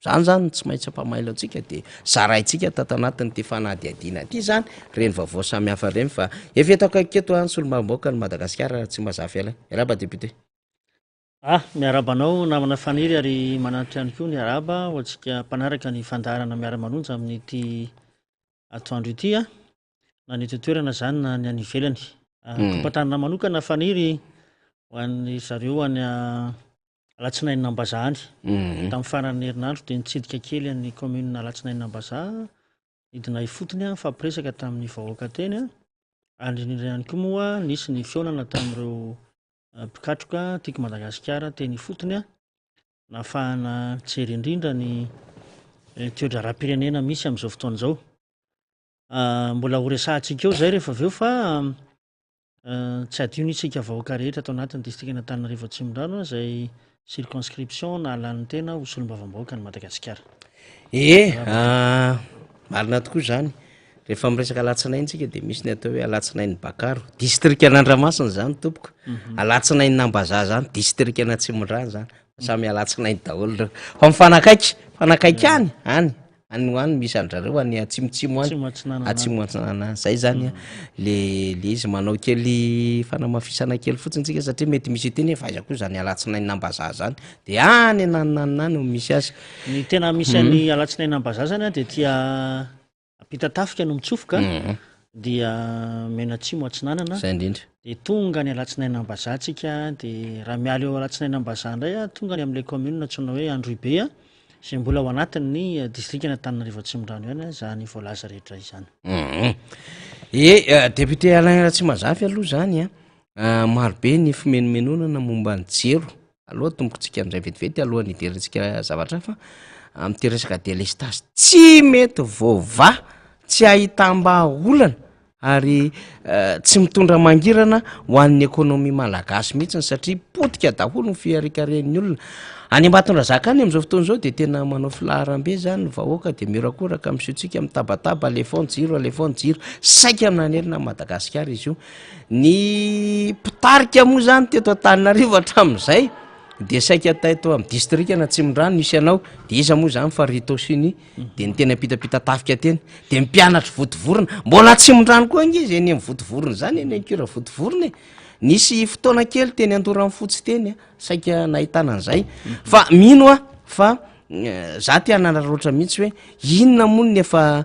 A: Zany zany no tsy maintsy ampamailo antsika de zaraintsika tato anatin'ity fanadihadiana ity zany ireny vaovao samihafa ireny fa efa eto akaiky eto an solombavambahoaka ny Madagasikara Tsimbazaza Alain. Miarahaba député.
B: Ah, miarahaba anao namana Faniry ary manantitra ihany koa ny arahaba ho antsika mpanaraka ny fandaharana miara-manonja amin'ity atoandro ity ah. Na ny eto an-toerana izany na ny any ivelany. Ah, Kopatanana manokana Faniry ho an'ny zareo any ah, Alatsinainy Nambazaha any. Tamin'ny faran'ny herinandro dia nitsidika kely an'ny commune Alatsinainy Nambazaha, nidina ifotony nifampiresaka tamin'ny vahoaka teny, ary indrindra ihany koa moa nisy ny fihaonana tamin'ireo mpikatroka Tiako Madagasikara teny ifotony, nahafahana nijery indrindra ny toe-draharaham-pirenena misy amin'izao fotoana izao. Mbola horesahantsika eo izay rehefa avy eo fa Tsy adino isika vahoaka rehetra ato anatin'ny distrikan'Antananarivo Atsimondrano izay circonscription nahalany tena ho solombavambahoakan'i Madagasikara.
A: Ee, marina tokoa izany. Rehefa miresaka alatsinainy tsika dia misy ny atao hoe alatsinain'i Bakaro, distrikan'Andramasina izany tompoko. Alatsinain'Ambazaha izany, distrikan'Atsimondrano izany. Samy alatsinainy daholo ireo. Fa mifanakaiky, mifanakaiky any, any. Any ho any misy an-dRareo any atsimotsimo any.
B: Atsimo atsinanana any.
A: Atsimo atsinanana any. Zay zany a, le le izy manao kely fanamafisana kely fotsiny tsika satria mety misy hiteny hoe fa aiza koa zany alatsinainy Ambazaha zany, de any ananonanona any no misy azy.
B: Ny tena misy an'ny alatsinainy Ambazaha zany a de aty Ampitatafika no mitsofoka dia mianatsimo atsinanana.
A: Zay indrindra.
B: Dia tonga any Alatsinainy Ambazaha tsika dia raha miala eo Alatsinainy Ambazaha indray a, tonga any amin'ilay commune antsoina hoe Androhibe a, izay mbola ao anatin'ny distrikan'Antananarivo Atsimondrano ihany izany voalaza rehetra
A: izany. E, député Alain Ratsimazafy aloha zany a, marobe ny fimenomenonana momba ny jiro. Aloha tombontsika amin'izay vetivety alohan'ny hidirantsika zavatra hafa amin'ity resaka délestage tsy mety voavaha, tsy ahitam-bahaolana ary tsy mitondra mangirana ho an'ny économie malagasy mihitsiny satria potika daholo ny fiharikaren'ny olona. Any Ambatondrazaka any amin'izao fotoana izao dia tena manao filaharam-be zany ny vahoaka dia mihorakoraka, misiotsika, mitabataba, alefao ny jiro, alefao ny jiro. Saika nanerana an'i Madagasikara izy io. Ny mpitarika moa zany teto Antananarivo hatramin'izay dia saika teto amin'ny distrikan'Atsimondrano nisy anao, de iza moa zany fa ry Tosini de ny teny ampitampita-tafika teny, de ny mpianatry Vontovorona, mbola Atsimondrano koa ange izy eny amin'ny Vontovorona zany, eny Ankira Vontovorona e, nisy fotoana kely teny Andoranfotsy teny a, saika nahitana an'izay, fa mino aho fa Za te hanararaotra mihitsy hoe inona moa ny efa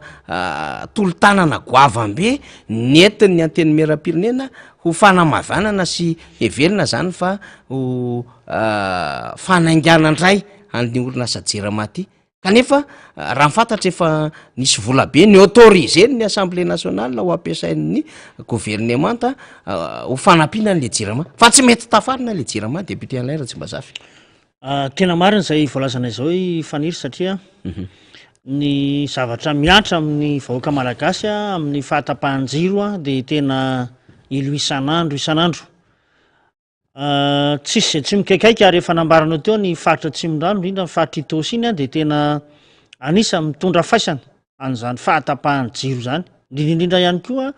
A: tolo-tanana goavam-be nentin'ny Antenimierampirenena ho fanamavanana sy heverina zany fa ho fanaingana indray an'ny orinasa Jirama ty. Kanefa raha ny fantatra efa nisy vola be ni-autoriser-n'ny Assemblée nationale ho ampiasain'ny governemanta ho fanampiana an'le Jirama fa tsy mety tafarina le Jirama député Alain Ratsimbazafy.
B: Tena marina izay voalazanay izao i Faniry satria ny zavatra mihatra amin'ny vahoaka malagasy amin'ny fahatapahan-jiro dia tena ilo isan'andro isan'andro. Tsisy izay tsy mikaikaika ary efa nambaranao teo ny faritra Atsimondrano indrindra ny faritra Itaosy iny dia tena anisan'ny mitondra faisana. an'izany fahatapahan'ny jiro izany, indrindra indrindra ihany koa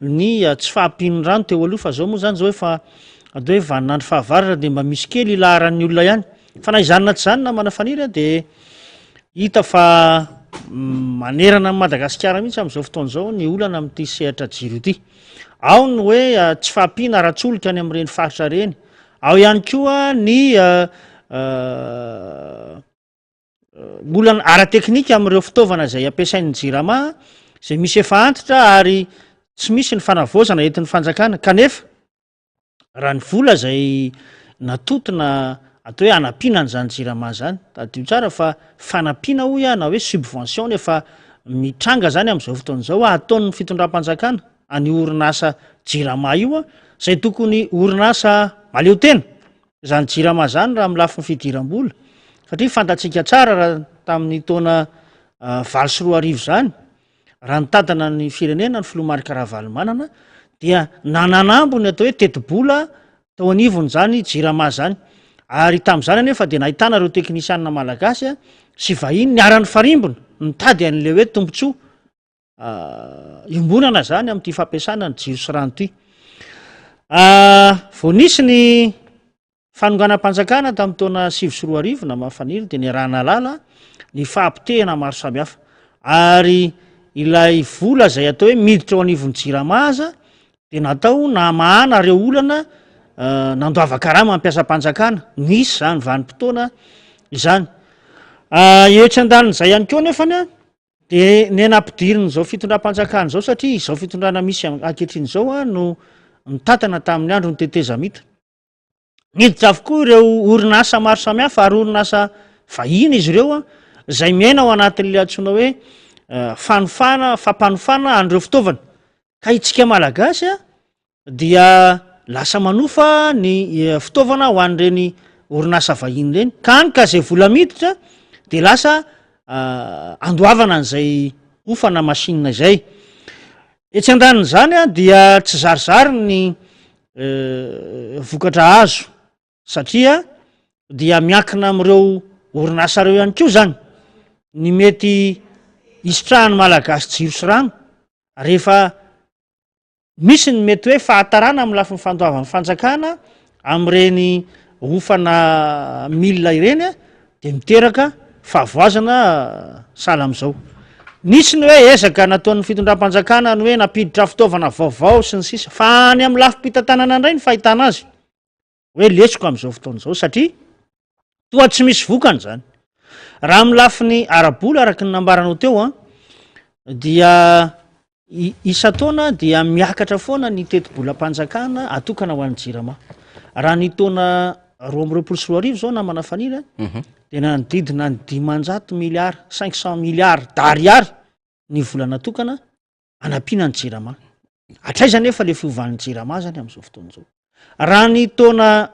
B: ny tsy fahampian'ny rano teo aloha fa zao moa zany zao efa atao hoe vaninandro fahavaratra dia mba misy kely ilaharan'ny olona ihany fa na izany na tsy izany namana Faniry a dia hita fa manerana an'i Madagasikara mihitsy amin'izao fotoana izao ny olana amin'ity sehatra jiro ity. Ao ny hoe tsy fahampiana ara-tsolika any amin'ireny faritra ireny, ao ihany koa ny Olana ara-teknika amin'ireo fitaovana izay ampiasain'ny Jirama. izay misy efa antitra ary tsy misy ny fanavaozana entin'ny fanjakana kanefa raha ny vola izay natotona atao hoe hanampiana an'izany jirama izany, tadidio tsara fa fanampiana hoy aho na hoe subvention no efa mitranga izany amin'izao fotoana izao ataon'ny fitondram-panjakana an'io orinasa jirama io izay tokony orinasa mahaleo tena izany jirama izany raha amin'ny lafiny fidiram-bola satria fantatsika tsara raha tamin'ny taona 2008 izany Raha nitantana ny firenena ny filoha Marc Ravalomanana dia nananambo ny atao hoe tetibola tao anivon'izany Jirama izany. Ary tamin'izany anefa dia nahitana ireo teknisianina malagasy sy vahiny niara-nifarimbona nitady an'ilay hoe tombontsoa iombonana izany amin'ity fampiasana ny jiro sy rano ity. Vao nisy ny Fanonganam-panjakana tamin'ny taona 2009 na Mahafaniry dia niaraha-nahalala ny fahapotehana maro samihafa ary ilay vola izay atao hoe miditra ao anivon'ny Jirama aza dia natao namahana ireo olana nandoavan-karama ny mpiasam-panjakana. Nisy izany vanim-potoana izany. Etsy andanin'izay ihany koa nefany dia ny nampidirin'izao fitondram-panjakana izao satria izao fitondrana misy ankehitriny izao no nitantana tamin'ny andron'ny tetezamita. Niditra avokoa ireo orinasa maro samihafa ary orinasa vahiny izy ireo izay miaina ao anatin'ilay antsoina hoe fanofana, fampanofana an'ireo fitaovana. Ka itsika Malagasy dia lasa manofa ny fitaovana ho an'ireny orinasa vahiny ireny. Ka hany ka izay vola miditra dia lasa andoavana an'izay hofana machine izay. Etsy andanin'izany dia tsy zarizary ny vokatra azo satria dia miankina amin'ireo orinasa ireo ihany koa zany ny mety hisitrahan'ny Malagasy jiro sy rano rehefa misy ny mety hoe fahatarana amin'ny lafiny fandoavan'ny fanjakana amin'ireny hofana milina ireny dia miteraka fahavoazana sahala amin'izao. Nisy ny hoe ezaka nataon'ny fitondram-panjakana ny hoe nampiditra fitaovana vaovao sy ny sisa fa any amin'ny lafim-pitantanana indray ny fahitana azy hoe lesoka amin'izao fotoana izao satria toa tsy misy vokany izany. Raha amin'ny lafiny ara-bola araka ny nambaranao teo an dia Isan-taona dia miakatra foana ny tetibolam-panjakana atokana ho an'ny Jirama. Raha ny taona 2022 izao namana Faniry a, dia nanodidina ny 500 miliara, 500 milliards d'ariary ny vola natokana hanampiana ny Jirama. Hatraiza anefa le fiovan'ny Jirama zany amin'izao fotoana izao? Raha ny taona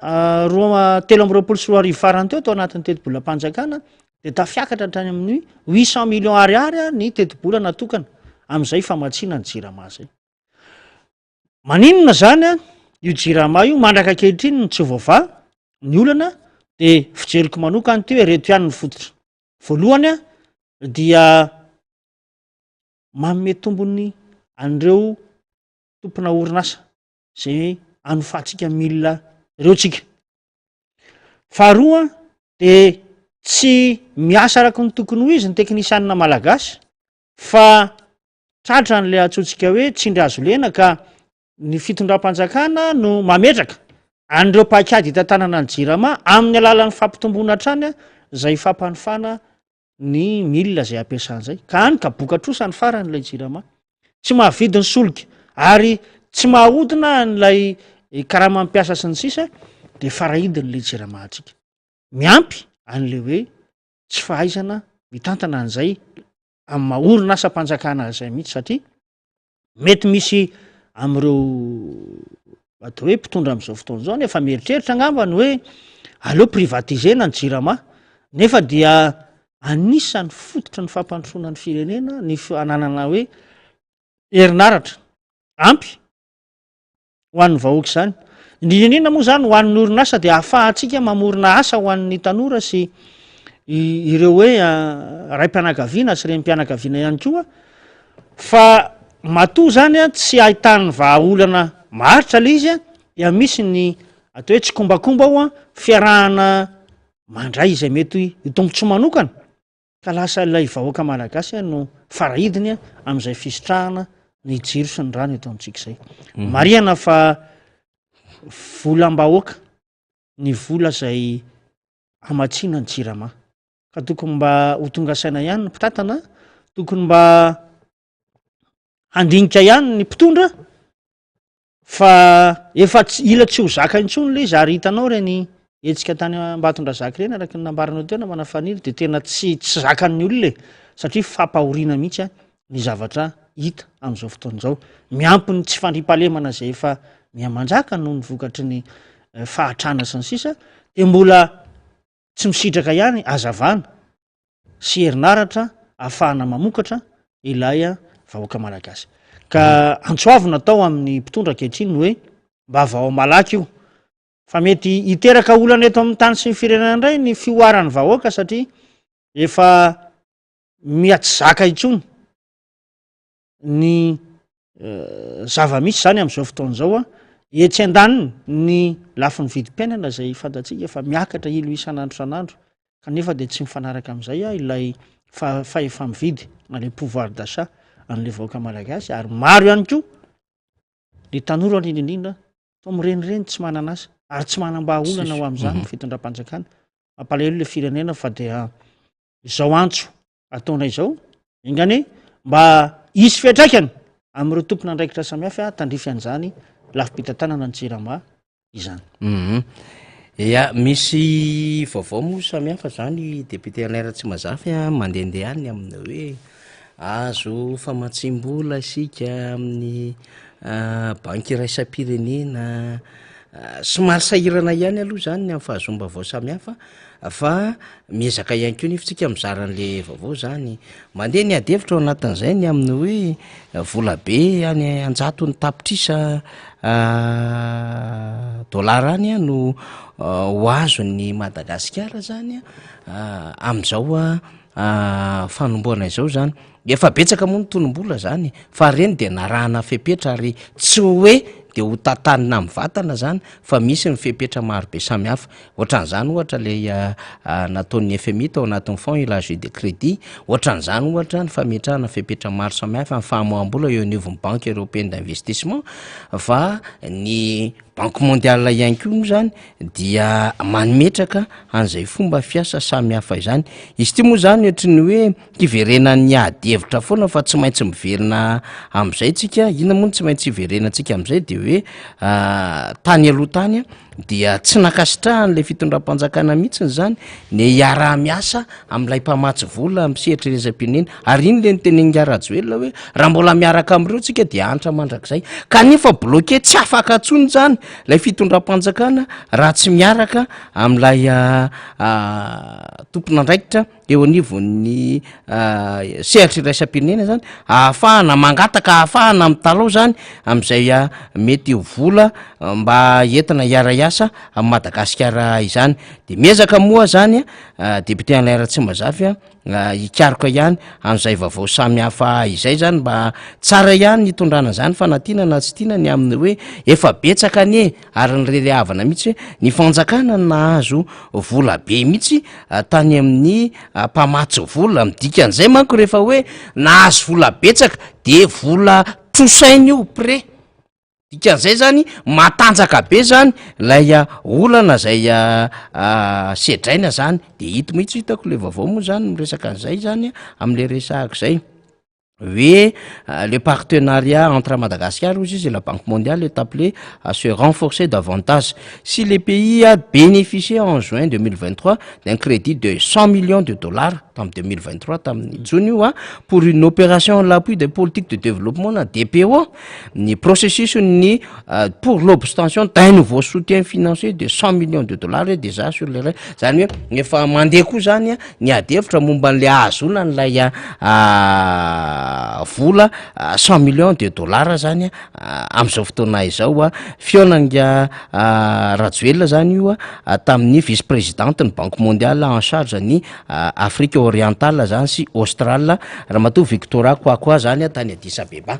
B: roa 2023 farany teo tao anatin'ny tetibolam-panjakana dia tafiakatra hatrany amin'ny 800 millions ariary ny tetibola natokana amin'izay famatsiana ny Jirama izay. Maninona zany a io Jirama io mandraka ankehitriny no tsy voavaha ny olana dia fijeriko manokana ity hoe reto ihany ny fototra. Voalohany a dia manome tombony an'ireo tompona orinasa izay anofantsika milina ireo tsika. Faharoa dia tsy miasa araka ny tokony ho izy ny teknisianina malagasy fa tratra an'ilay antsointsika hoe tsindry hazo lena ka ny fitondram-panjakana no mametraka an'ireo paikady hitantanana ny Jirama amin'ny alalan'ny fampitomboana hatrany izay fampanofana ny milina izay ampiasana izay ka any ka boka trosa ny farany ilay jirama tsy mahavidy ny solika ary tsy mahaodina an'ilay karama mpiasa sy ny sisa de farahidiny ilay jirama antsika miampy an'ilay hoe tsy fahaizana mitantana an'izay amin'ny maha orinasam-panjakana izay mihitsy satria Mety misy amin'ireo atao hoe mpitondra amin'izao fotoana izao nefa mieritreritra angamba ny hoe aleo privatiser-na ny jirama nefa dia anisan'ny fototry ny fampandrosoana ny firenena ny fananana hoe herinaratra ampy ho an'ny vahoaka izany. Indrindra indrindra moa izany ho an'ny orinasa dia ahafahantsika mamorona asa ho an'ny tanora sy ireo hoe raim-pianakaviana sy renim-pianakaviana ihany koa fa matoa izany a tsy ahitany vahaolana maharitra ilay izy a dia misy ny atao hoe tsikombakomba ao a fiarahana mandray izay mety ho tombontsoa manokana Ka lasa ilay vahoaka malagasy no farahidiny amin'izay fisitrahana ny jiro sy ny rano eto amintsika izay. Marihana fa volam-bahoaka ny vola izay hamatsiana ny jirama. Ka tokony mba ho tonga saina ihany ny mpitantana, tokony mba. handinika ihany ny mpitondra fa efa tsy ila tsy ho zaka intsony le izy ary hitanao ireny hetsika tany Ambatondrazaka ireny araka ny nambaranao teo namana Faniry dia tena tsy tsy zakan'ny olona e satria fampahoriana mihitsy ny zavatra hita amin'izao fotoana izao miampy ny tsy fandriampahalemana izay efa miha-manjaka noho ny vokatry ny eh, fahatrana sy ny sisa dia mbola tsy misitraka ihany hazavana sy herinaratra ahafahana mamokatra ilay vahoaka malagasy. Ka antso avo natao amin'ny mpitondra ankehitriny ny hoe mba vahao malaky io fa mety hiteraka olana eto amin'ny tany sy ny firenena indray ny fihoaran'ny vahoaka satria efa miha tsy zaka intsony ny zava-misy izany amin'izao fotoana izao a, etsy andaniny ny lafiny vidim-piainana izay fantatsika fa miakatra ilo isan'andro isan'andro kanefa dia tsy mifanaraka amin'izay a ilay fahefa-mividy na le pouvoir d'achat an'ilay vahoaka malagasy ary maro ihany koa ny tanora indrindra indrindra toa mirenireny tsy manana asa ary tsy manam-bahaolana ho amin'izany ny fitondram-panjakana. Mampalahelo ilay firenena fa dia izao antso ataonay izao, enga anie mba hisy fiantraikany amin'ireo tompon'andraikitra samihafa tandrify an'izany lafim-pitantanana ny Jirama izany.
A: Mhm. Ya, misy vaovao moa samihafa zany député Alain Ratsimazafy a, mandehandeha any amin'ny hoe azo famatsiam-bola isika amin'ny banky iraisam-pirenena, somary sahirana ihany aloha zany ny amin'ny fahazoam-baovao samihafa fa miezaka ihany koa nefa tsika mizara an'le vaovao zany. Mandeha ny ady hevitra ao anatin'izay ny amin'ny hoe vola be any an-jatony tapitrisa dolara any no ho azon'i Madagasikara zany amin'izao fanombohana izao zany. Efa betsaka moa ny tonom-bola zany fa reny de narahana fepetra ary tsy hoe de ho tantanina amin'ny vatana zany fa misy ny fepetra marobe samihafa. Ohatran'izany ohatra ilay nataon'ny FMI tao anatin'ny Fonds élargi de crédit, ohatran'izany ohatra ny fametrahana fepetra maro samihafa amin'ny famoaham-bola eo anivon'ny Banque européenne d'investissement fa ny Banque mondiale ihany koa moa zany dia mametraka an'izay fomba fiasa samihafa izany. Izy ity moa zany ohatry ny hoe hiverenan'ny ady hevitra foana fa tsy maintsy miverina amin'izay tsika, inona moa no tsy maintsy hiverenantsika amin'izay de hoe tany aloha tany dia tsy nankasitrahan'ilay fitondram-panjakana mihitsiny zany ny hiaraha-miasa amin'ilay mpamatsy vola amin'ny sehatra iraisam-pirenena, ary iny le nitenenin'ingahy Rajoelina hoe raha mbola miaraka amin'ireo tsika dia hahantra mandrakizay, kanefa bloqué tsy afaka intsony zany ilay fitondram-panjakana raha tsy miaraka amin'ilay tompon'andraikitra eo anivon'ny sehatra iraisam-pirenena zany ahafahana mangataka, ahafahana mitalao zany am'izay mety ho vola mba entina hiara-hiasa amin'i Madagasikara izany. De miezaka moa zany député Alain Ratsimbazafy hikaroka ihany an'izay vaovao samihafa izay zany mba tsara ihany ny hitondrana an'izany fa na tiana na tsy tiana ny amin'ny hoe efa betsaka anie ary ny reriavana mihitsy hoe ny fanjakana no nahazo vola be mihitsy tany amin'ny mpamatsy vola, ny dikan'izay manko rehefa hoe nahazo vola betsaka de vola trosaina io prêt, dikan'izay zany matanjaka be zany lay olana zay sedraina zany, de ito mihitsy hitako le vaovao moa zany miresaka an'izay zany am'le resahako zay. Hoe le partenariat entre Madagascar hozy izy et la Banque mondiale est appelé à se renforcer davantage. Si le pays a bénéficié en juin 2023 d'un crédit de 100 millions de dollars tamin'ny 2023 tamin'ny jona io a pour une opération à l'appui des politiques de développement na DPO ny processus ny pour l'obtention d'un nouveau soutien financier de 100 millions de dollars est déjà sur les rails. Zany hoe efa mandeha koa zany a ny ady hevitra momba an'le ahazoana an'ilay vola 100 millions de dollars zany amin'izao fotoana izao a. Fihaonan'inga Rajoelina zany io a tamin'ny vice présidente ny Banque mondiale en charge ny Afrique orientale zany sy australe Ramatoa Victoria Kwakwa zany tany Addis Abeba.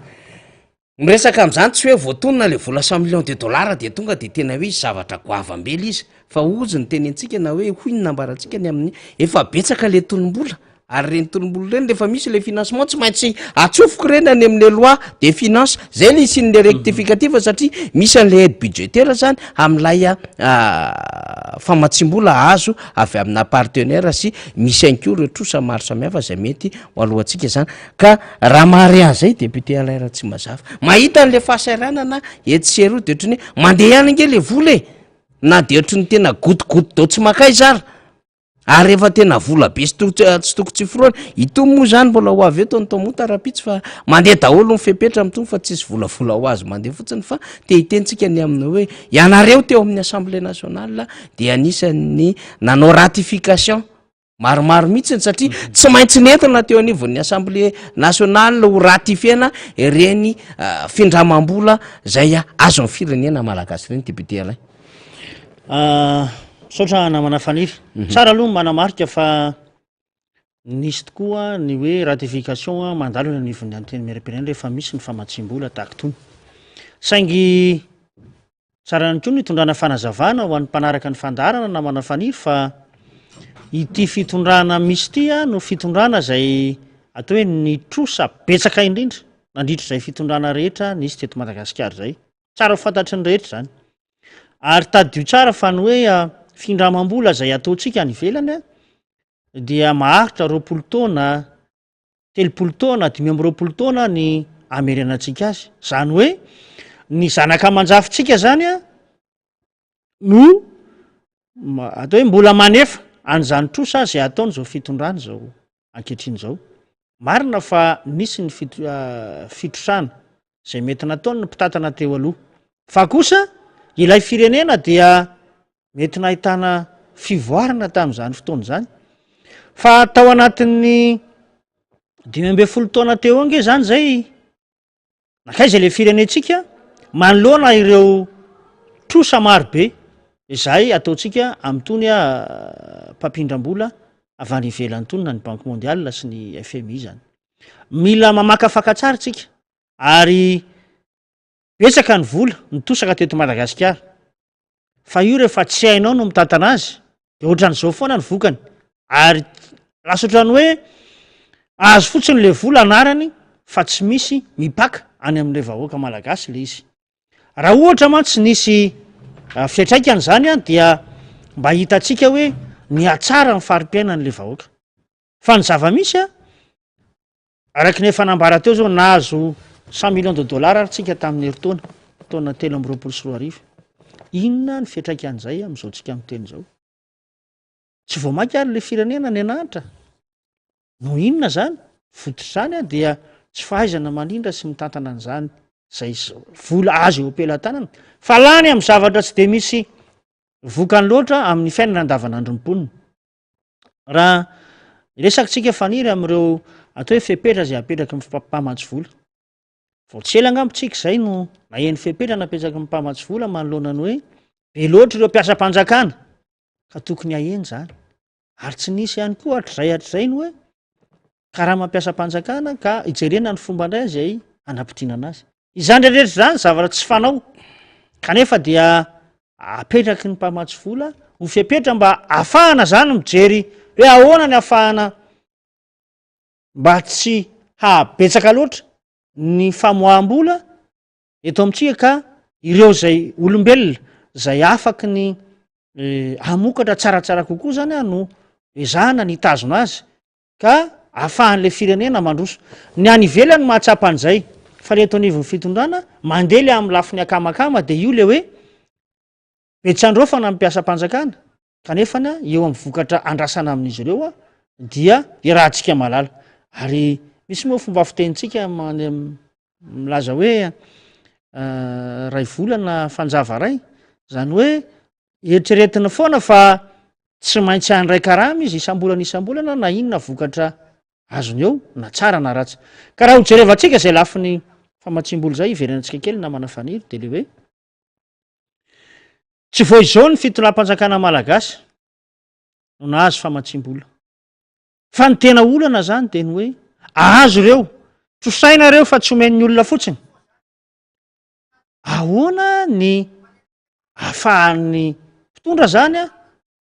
A: Miresaka amin'izany tsy hoe voatonona le vola cent millions de dollars dia tonga dia tena hoe hisy zavatra goavam-be le izy fa hozy ny tenentsika na hoe hoy ny nambarantsika ny amin'ny efa betsaka le tonom-bola. Ary ireny tolom-bola ireny rehefa misy ilay financement tsy maintsy atsofoka ireny any amin'ilay loi des finances, zay le hisian'ilay rectificatif satria misy an'ilay aide budgétaire zany amin'ilay famatsiam-bola azo avy amina partenaire sy misy ihany koa ireo trosa maro samihafa izay mety ho alohantsika zany. Ka raha mahare an'izay député Alain Ratsimbazafy, mahita an'ilay fahasahiranana etsy sy eroa de ohatran'ny hoe mandeha ihany ange le vola e, na de ohatran'ny tena gotigoty dao tsy mankaiza ary. Ary rehefa tena vola be sy tsy toko tsy forohana, itony moa zany mbola ho avy eto ny Toamota rahampitso fa mandeha daholo ny fepetra amin'itony fa tsisy volavola ho azy mandeha fotsiny fa te hiteny tsika ny amin'ny hoe ianareo teo amin'ny Assemblée nationale dia anisan'ny nanao ratification maromaro mihitsiny satria tsy maintsy nentina teo anivon'ny Assemblée nationale ho ratifiena ireny findramam-bola izay azon'ny firenena malagasy ireny député Alain.
B: Misaotra namana Faniry. Tsara aloha ny manamarika fa nisy tokoa ny hoe ratification mandalo eny anivon'ny Antenimierampirenena rehefa misy ny famatsiam-bola tahaka itony. Saingy tsara ihany koa ny hitondrana fanazavana ho an'ny mpanaraka ny fandaharana namana Faniry fa ity fitondrana misy ity no fitondrana izay atao hoe nitrosa betsaka indrindra nandritra izay fitondrana rehetra nisy teto Madagasikara izay. Tsara ho fantatry ny rehetra izany. Ary tadidio tsara fa ny hoe findramam-bola izay ataontsika any ivelany dia maharitra 20 taona, 30 taona, 25 taona ny amerenantsika azy. Izany hoe ny zanaka aman-jafintsika izany no atao hoe mbola manefa an'izany trosa izay ataon'izao fitondrana izao ankehitriny izao. Marina fa nisy ny fitrosana izay mety nataon'ny mpitantana teo aloha. Fa kosa ilay firenena dia mety nahitana fivoarana tamin'izany fotoana izany. Fa tao anatin'ny 15 taona teo eo ange izany izay Nankaiza ilay firenentsika manoloana ireo trosa maro be izay ataontsika amin'itony mpampindram-bola avy any ivelany itony na ny Banque mondiale sy ny FMI izany. Mila mamakafaka tsara isika ary betsaka ny vola nitosaka teto Madagasikara Fa io rehefa tsy hainao no mitantana azy de ohatran'izao foana ny vokany ary lasa ohatran'ny hoe azo fotsiny le vola anarany fa tsy misy mipaka any amin'ilay vahoaka malagasy le izy. Raha ohatra mantsy nisy fiantraikany zany an dia mba hitantsika hoe nihatsara ny fari-piainan'le vahoaka. Fa ny zava-misy an, Araka ny efa nambara teo zao, nahazo cent millions de dollars ary tsika tamin'ny herintaona, taona 2023. Inona ny fiantraikan'izay amin'izao tsika miteny izao? Tsy vao mainka ary le firenena ny nahantra. No inona zany? Fototr'izany dia tsy fahaizana mandrindra sy mitantana an'izany izay vola azo eo am-pelatanana fa lany amin'ny zavatra tsy dia misy vokany loatra amin'ny fiainana andavanandron'ny mponina. Raha resakitsika Faniry amin'ireo atao hoe fepetra izay apetraky ny mpamatsy vola. Vao tsy ela angamba tsika izay no naheno fepetra napetraky ny mpamatsy vola manoloana ny hoe be loatra ireo mpiasam-panjakana ka tokony hahena izany. Ary tsy nisy ihany koa hatrizay hatrizay ny hoe karama mpiasam-panjakana ka hijerena ny fomba indray izay hanampidinana azy. Izany rehetra izany zavatra tsy fanao kanefa dia apetraky ny mpamatsy vola ho fepetra mba ahafahana zany mijery hoe ahoana ny ahafahana mba tsy hahabetsaka loatra ny famoaham-bola eto amintsika ka ireo izay olombelona izay afaky ny eh, hamokatra tsaratsara kokoa zany a no ezahana ny hitazona azy ka ahafahan'ilay firenena mandroso. Ny any ivelany mahatsapa an'izay, fa le eto anivon'ny fitondrana mandeha le amin'ny lafiny akamakama dia io le hoe be tsy androfana ny mpiasam-panjakana kanefa ny eo amin'ny vokatra andrasana amin'izy ireo dia iarahantsika mahalala. Ary misy moa fomba fitenintsika milaza hoe ray volana fanjava ray, zany hoe eritreretina foana fa tsy maintsy handray karama izy isam-bolana isam-bolana na inona vokatra azony eo na tsara na ratsy. Ka raha ho jerevantsika izay lafiny famatsiam-bola izay, hiverenantsika kely namana Faniry, dia le hoe tsy vao izao ny fitondram-panjakana malagasy no nahazo famatsiam-bola. Fa ny tena olana zany dia ny hoe ahazo ireo, trosaina ireo fa tsy omen'ny olona fotsiny. Ahoana ny ahafahan'ny mpitondra zany a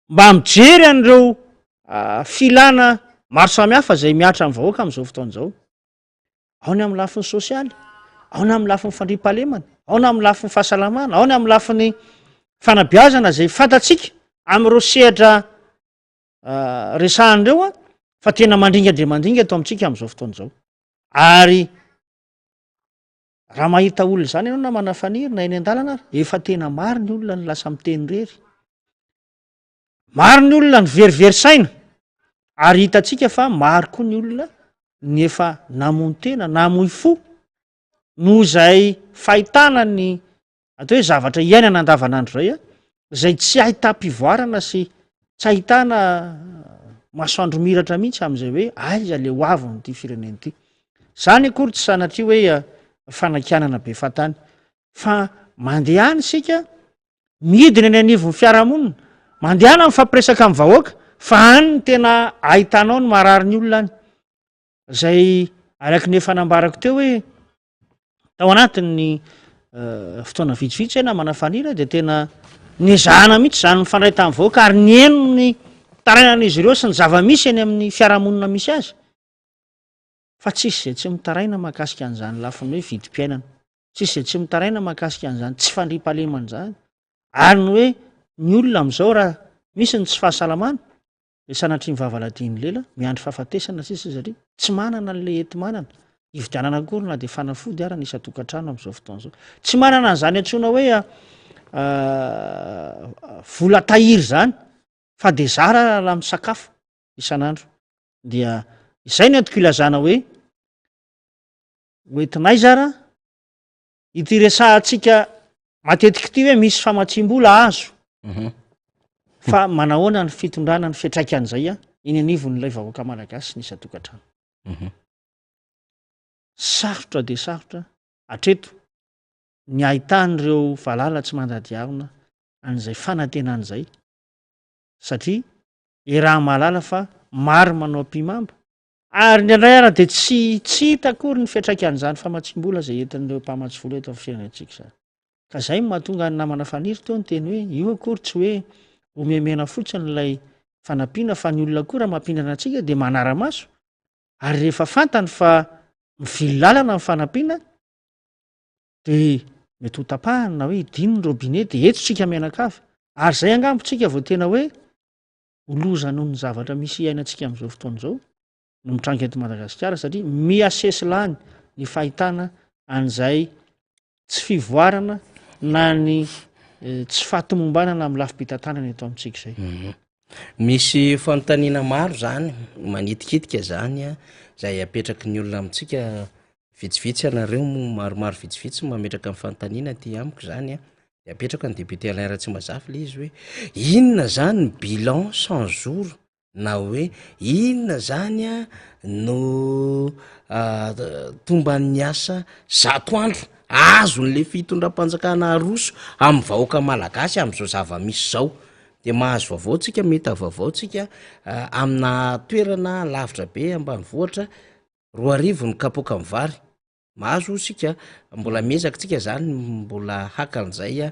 B: mba mijery an'ireo filana. Maro samihafa izay mihatra amin'ny vahoaka amin'izao fotoana izao. Ao ny amin'ny lafiny sosialy, ao ny amin'ny lafiny fandriampahalemana, ao ny amin'ny lafiny fahasalamana, ao ny amin'ny lafiny fanabeazana izay fantatsika amin'ireo sehatra resahana ireo fa tena mandringa dia mandringa eto amintsika amin'izao fotoana izao. Ary raha mahita olona izany ianao namana Faniry na eny an-dalana ary, efa tena maro ny olona no lasa miteny irery. Maro ny olona ny verivery saina ary hitantsika fa maro koa ny olona ny efa namono tena, namoy fo noho izay fahitana ny atao hoe zavatra iainana andavanandro izay, izay tsy ahitam-pivoarana sy tsy ahitana masoandro miratra mihitsy amin'izay hoe aiza le ho avin'ity firenena ity. Izany akory tsy sanatria hoe fanakianana be fahatany fa mandehana isika Midina eny anivon'ny fiarahamonina, mandehana mifampiresaka amin'ny vahoaka fa any no tena ahitanao ny marary ny olona any. Izay araka ny efa nambarako teo hoe tao anatin'ny eh, fotoana vitsivitsy namana Fanira dia tena nezahana mihitsy izany mifandray tamin'ny vahoaka ary nihaino ny tarainan'izy ireo sy ny zava-misy eny amin'ny fiarahamonina misy azy. Fa tsisy izay tsy mitaraina mahakasika an'izany lafiny hoe vidim-piainana. Tsisy izay tsy mitaraina mahakasika an'izany tsy fandriampahalemana izany. Ary ny hoe ny olona amin'izao raha misy ny tsy fahasalamana dia sanatria ny vavaladian'ny lela, miandry fahafatesana sisa satria tsy manana an'ilay enti-manana hividianana akory na dia fanafody ara ny isan-tokantrano amin'izao fotoana izao. Tsy manana an'izany antsoina hoe vola tahiry izany fa dia zara raha misakafo isan'andro. Dia izay no entiko ilazana hoe hoentinaiza ara ity resahantsika matetika ity hoe misy famatsiam-bola azo mhm. fa manahoana ny fitondrana ny fiantraikan'izay a eny anivon'ilay vahoaka malagasy ny isan-tokantrano mhm. sarotra dia sarotra hatreto ny ahitan'ireo valala tsy mandady harona an'izay fanantenana izay satria eraha mahalala fa maro manao ampihimamba Ary indraindray ara dia tsy tsy hita akory ny fiantraikan'izany famatsiam-bola izay entin'ireo mpamatsy vola eto amin'ny firenentsika izany. Ka izay no mahatonga ny namana Faniry teo niteny hoe io akory tsy hoe omemena fotsiny ilay fanampiana fa ny olona koa raha mampindrana antsika dia manara-maso ary rehefa fantany fa mivily lalana ny fanampiana dia mety ho tapahany na hoe hidiny ny robinet dia eto tsika mianakavy. Ary izay angamba tsika vao tena hoe ho loza noho ny zavatra misy iainantsika amin'izao fotoana izao no mitranga eto Madagasikara satria miha-sesilany ny fahitana an'izay tsy fivoarana na ny eh, tsy fahatomombanana amin'ny lafim-pitantanana eto amintsika izay.
A: Mhm. Misy fanontaniana maro zany manitikitika zany a, zay apetraky ny olona amintsika vitsivitsy ianareo moa maromaro vitsivitsy mametraka ny fanontaniana aty amiko zany a, De apetrako any député Alain Ratsimbazafy le izy hoe inona zany ny bilan 100 jours na hoe inona zany a no tomban'ny asa 100 andro azon'le fitondram-panjakana aroso amin'ny vahoaka malagasy am'zao zava-misy zao. De mahazo vaovao tsika, mahita vaovao tsika amina toerana lavitra be ambanivohitra, 2000 ny kapoakan'ny vary. Mahazo hoy isika, mbola miezaka tsika zany mbola haka an'izay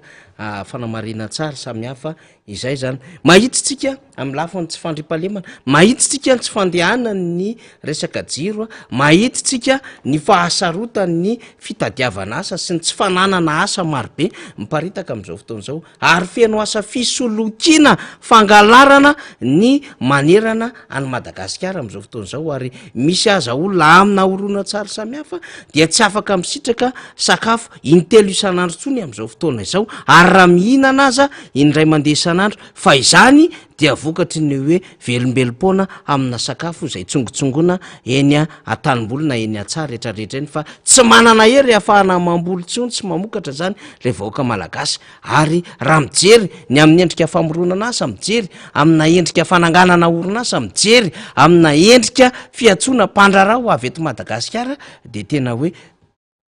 A: fanamarihana tsara samihafa izay zany. Mahitsy tsika amin'ny lafiny tsy fandriampahalemana, mahitsy tsika ny tsy fandehanan'ny resaka jiro, mahitsy tsika ny fahasarotan'ny fitadiavana asa sy ny tsy fananana asa marobe miparitaka amin'izao fotoana izao. Ary feno asa fisolokiana fangalarana ny manerana an'i Madagasikara amin'izao fotoana izao ary misy aza olona amina horonantsary samihafa dia tsy afaka misitraka sakafo intelo isan'andro intsony amin'izao fotoana izao ary raha mihinana aza indray mandeha isan'andro fa izany dia vokatry ny hoe velombelom-poana amina sakafo izay tsongotsongoana eny an-tanimboly na eny an-tsaha rehetrarehetra eny fa tsy manana hery ahafahana mamboly intsony sy mamokatra izany ilay vahoaka malagasy ary raha mijery ny amin'ny endrika famoronana asa, mijery amina endrika fananganana orinasa, mijery amina endrika fiantsoana mpandraharaha ho avy eto Madagasikara dia tena hoe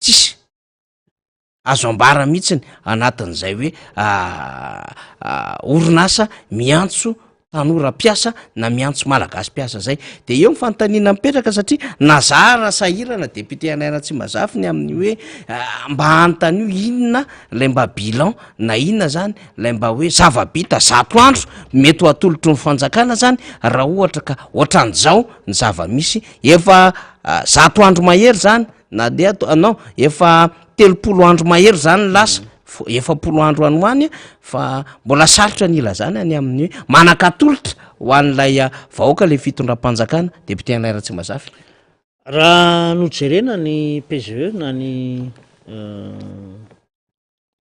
A: tsisy azo ambara mihitsiny anatin'izay hoe orinasa miantso. tanora mpiasa na miantso Malagasy mpiasa zay. De eo ny fanontaniana mipetraka satria nazara sahirana député Alain Ratsimbazafy ny amin'ny hoe mba anontanio inona lay mba bilan na inona zany lay mba hoe zava-bita 100 andro mety ho atolotry ny fanjakana zany raha ohatra ka ohatran'izao ny zava-misy efa 100 andro mahery zany na de ato non efa 30 andro mahery zany lasa 40 andro any ho any fa mbola sarotra ny ilazana ny amin'ny hoe manan-katolotra ho an'ilay vahoaka le fitondram-panjakana député Alain Ratsimbazafy.
B: Raha nojerena ny PGE na ny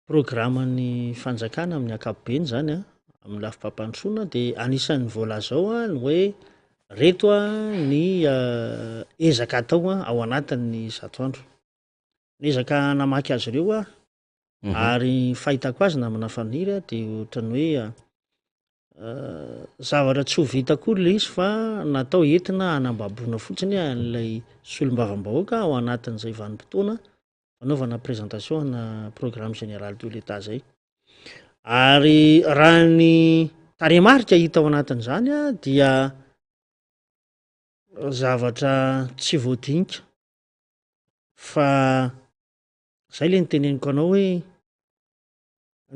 B: programan'ny fanjakana amin'ny ankapobeny zany a, amin'ny lafim-pampandrosoana de anisan'ny voalaza ao a ny hoe reto a ny ezaka atao a ao anatin'ny 100 andro. Niezaka namaky azy ireo aho ary fahitako azy namana Faniry a de ohatran'ny hoe zavatra tsy ho vita akory le izy fa natao entina hanambaboana fotsiny an'ilay solombavambahoaka ao anatin'izay vanim-potoana fanaovana présentation ana programme général de l'État zay. Ary raha ny tarehimarika hita ao anatin'izany a dia zavatra tsy voadinika fa zay le niteneniko anao hoe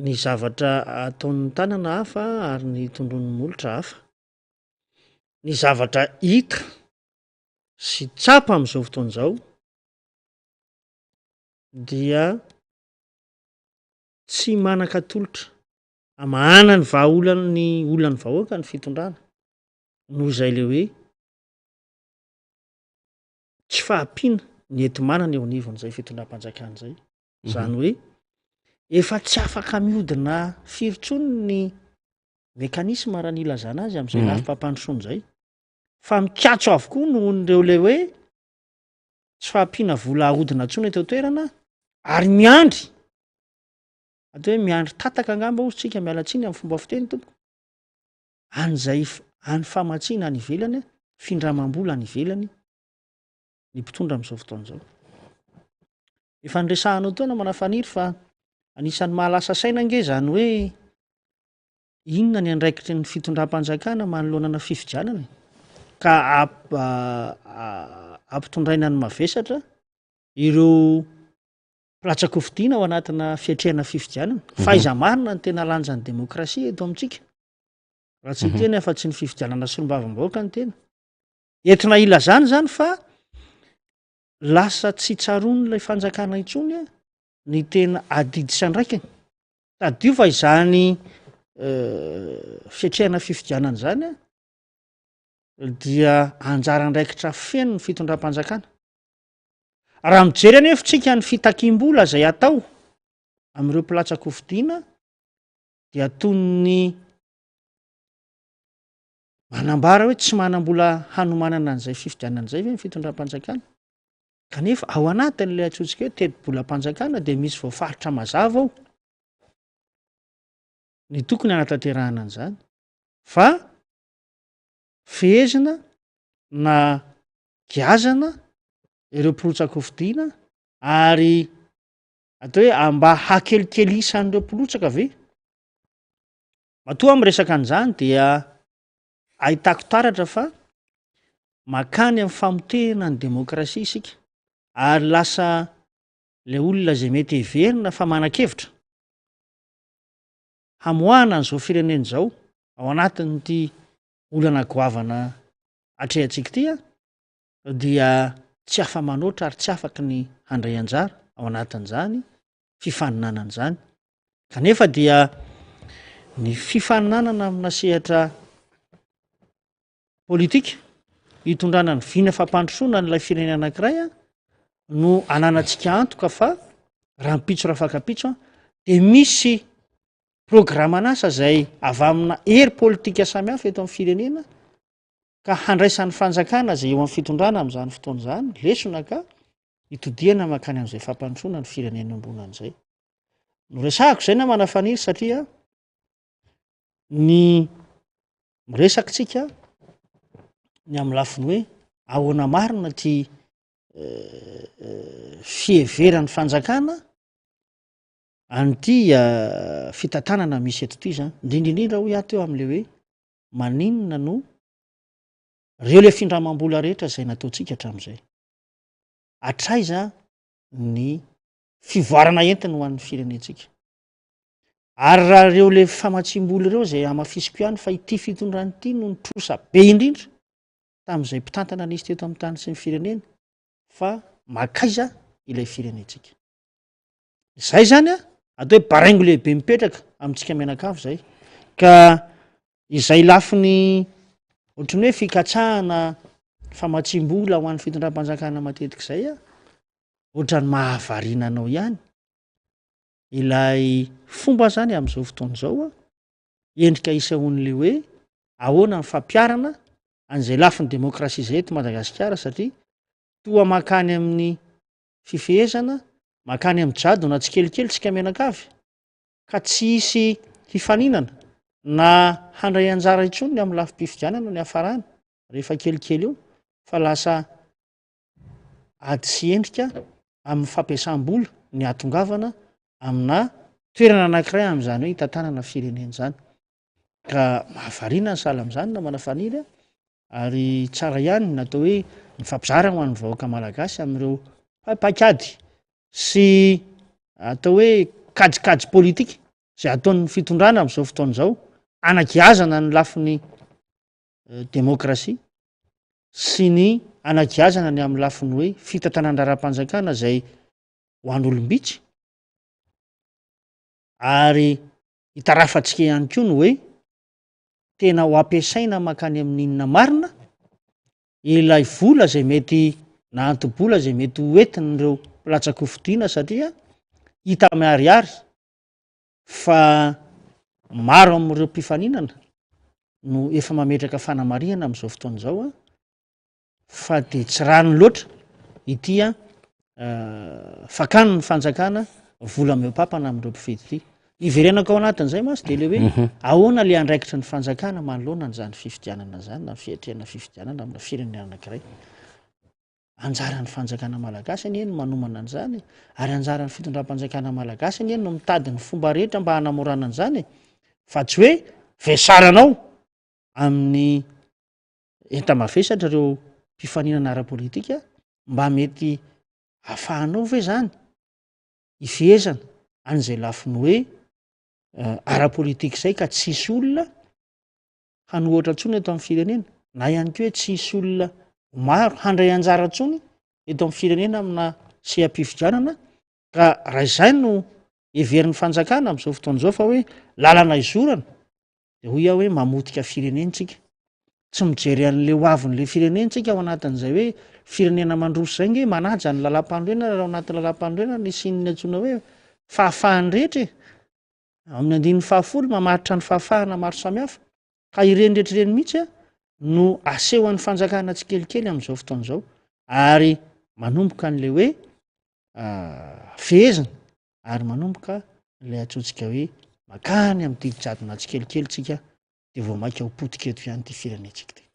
B: ny zavatra ataon'ny tanana hafa ary ny tondroin'ny molotra hafa. Ny zavatra hita sy tsapa amin'izao fotoana izao dia tsy manan-katolotra hamahana ny vahaolan'ny olan'ny vahoaka ny fitondrana noho izay le hoe tsy fahampiana ny enti-manana eo anivon'izay fitondram-panjakana izay. Izany hoe efa tsy afaka mihodina firy intsony ny mécanisme raha ny ilazana azy amin'izay lafim-pampandrosoana izay fa mikatso avokoa noho ireo le hoe tsy fahampiana vola ahodina intsony eto an-toerana ary miandry atao hoe miandry tataka angamba hozy tsika, miala tsiny amin'ny fomba fiteny tompoko, an'izay any famatsiana any ivelany, findramam-bola any ivelany ny mpitondra amin'izao fotoana izao. Efa niresahanao teo namana Faniry fa anisan'ny mahalasa saina ange izany hoe inona ny andraikitry ny fitondram-panjakana manoloana ana fifidianana e? Ka ampitondraina ny mavesatra ireo mpilatsa-kofidina ao anatina fiatrehana fifidianana. Fa aiza marina ny tena lanjan'ny demokrasia eto amintsika? Raha tsy hiteny afa-tsy ny fifidianana solombavambahoaka ny tena. Entina ilazana izany fa lasa tsy tsaroan'ilay fanjakana intsony ny tena adidy sy andraikiny. Tadidio fa izany fiatrehana fifidianana izany dia anjara andraikitra feno ny fitondram-panjakana. Raha mijery anefa tsika ny fitakiam-bola izay atao amin'ireo mpilatsa-kofidina dia toy ny manambara hoe tsy manam-bola hanomanana an'izay fifidianana izay ve ny fitondram-panjakana? Kanefa ao anatin'ilay antsointsika hoe tetibolam-panjakana dia misy voafaritra mazava ao ny tokony hanatanterahana an'izany fa fehezina na giazana ireo mpirotsakofidina ary atao hoe mba hakelikely isan'ireo mpirotsaka ve? Matoa aho miresaka an'izany dia ahitako taratra fa makany amin'ny famotehana ny demokrasia isika ary lasa ilay olona izay mety heverina fa manan-kevitra hamoahana an'izao firenena izao ao anatin'ity olana goavana atrehantsika ity dia tsy afa-manoatra ary tsy afaky ny handray anjara ao anatin'izany fifaninanana izany. Kanefa dia ny fifaninanana amina sehatra politika hitondrana ny vina fampandrosoana an'ilay firenena anankiray a, no ananantsika antoka fa rahampitso rafakampitso a, dia misy programan'asa izay avy amina hery politika samihafa eto amin'ny firenena ka handraisan'ny fanjakana izay eo amin'ny fitondrana amin'izany fotoana izany lesona ka hitodihana mankany amin'izay fampandrosoana ny firenena iombonana izay. Noresahako izay namana Faniry satria ny miresaka tsika ny amin'ny lafiny hoe ahoana marina ty eh, eh, fiheveran'ny fanjakana an'ity eh, fitantanana misy eto ity zany, indrindra indrindra hoy aho teo amin'le hoe. maninona no reo le findramam-bola rehetra izay nataontsika hatramin'izay? Hatraiza ny fivoarana entiny ho an'ny firenentsika? Ary raha ireo le famatsiam-bola ireo izay hamafisiko ihany fa ity fitondrana ity no nitrosa be indrindra tamin'izay mpitantana nisy teto amin'ny tany sy ny firenena fa makaiza ilay firenentsika. Izay zany a, atao hoe baraingo lehibe mipetraka amintsika mianakavy izay. Ka izay lafiny ohatran'ny hoe fikatsahana famatsiam-bola ho an'ny fitondram-panjakana matetika izay a, ohatran'ny mahavariana anao ihany ilay fomba zany amin'izao fotoana izao a, endrika isehoan'ilay hoe ahoana ny fampiharana an'izay lafiny demokrasia izay eto Madagasikara satria toa mankany amin'ny fifehezana, mankany amin'ny jadona tsikelikely tsika mianakavy ka tsy hisy hifaninana na handray anjara intsony ny amin'ny lafim-pifidianana ny hafarana rehefa kelikely eo fa lasa ady sy endrika amin'ny fampiasam-bola ny hahatongavana amina toerana anankiray amin'izany hoe hitantanana firenena izany. Ka mahavariana ny sahala amin'izany namana Faniry a, ary tsara ihany ny atao hoe mifampizara ho an'ny vahoaka malagasy amin'ireo paikady sy atao hoe kajikajy politika izay ataon'ny fitondrana amin'izao fotoana izao anagiazana ny lafiny demokrasia sy ny anagiazana ny amin'ny lafiny hoe fitantanan-draharaham-panjakana izay ho an'olom-bitsy ary hitarafantsika ihany koa ny hoe tena ho ampiasaina mankany amin'ny inona marina ilay vola izay mety na anto-bola izay mety ho entin'ireo mpilatsa-kofidina satria hita miharihary fa maro amin'ireo mpifaninana no efa mametraka fanamarihana amin'izao fotoana izao a fa dia tsy rariny loatra ity a fakany ny fanjakana vola mihoa-papana amin'ireo mpifidy ity. Hiverenako ao anatin'izay mantsy dia le hoe mhm. ahoana le andraikitry ny fanjakana manoloana an'izany fifidianana izany na fiatrehana fifidianana amina firenena anankiray. Anjaran'ny fanjakana malagasy anie no manomana an'izany ary anjaran'ny fitondram-panjakana malagasy anie no mitady ny fomba rehetra mba hanamorana an'izany fa tsy hoe vesaranao amin'ny enta-mavesatra ireo mpifaninana ara-politika mba mety ahafahanao ve zany hifehezana an'izay lafiny hoe eh, ara-politika izay ka tsy hisy olona hanohatra intsony eto amin'ny firenena na ihany koa hoe tsy hisy olona maro handray anjara intsony eto amin'ny firenena amina seha-pifidianana ka raha izay no heverin'ny fanjakana amin'izao fotoana izao fa hoe lalana izorana de hoy aho hoe mamotika firenena tsika, tsy mijery an'le ho avin'le firenena tsika ao anatin'izay hoe firenena mandroso zay nge manaja ny lalam-panorenana raha ao anatin'ny lalam-panorenana isian'ny antsoina hoe fahafahan'ny rehetra e, amin'ny andininy fahafolo mamaritra ny fahafahana maro samihafa ka ireny rehetra ireny mihitsy a no asehon'ny fanjakana tsikelikely amin'izao fotoana izao ary manomboka an'le hoe fehezina ary manomboka ilay antsointsika hoe makany amin'ny didy jadona tsikelikely tsika de vao mainka ho potika eto ihany ity firenentsika ity.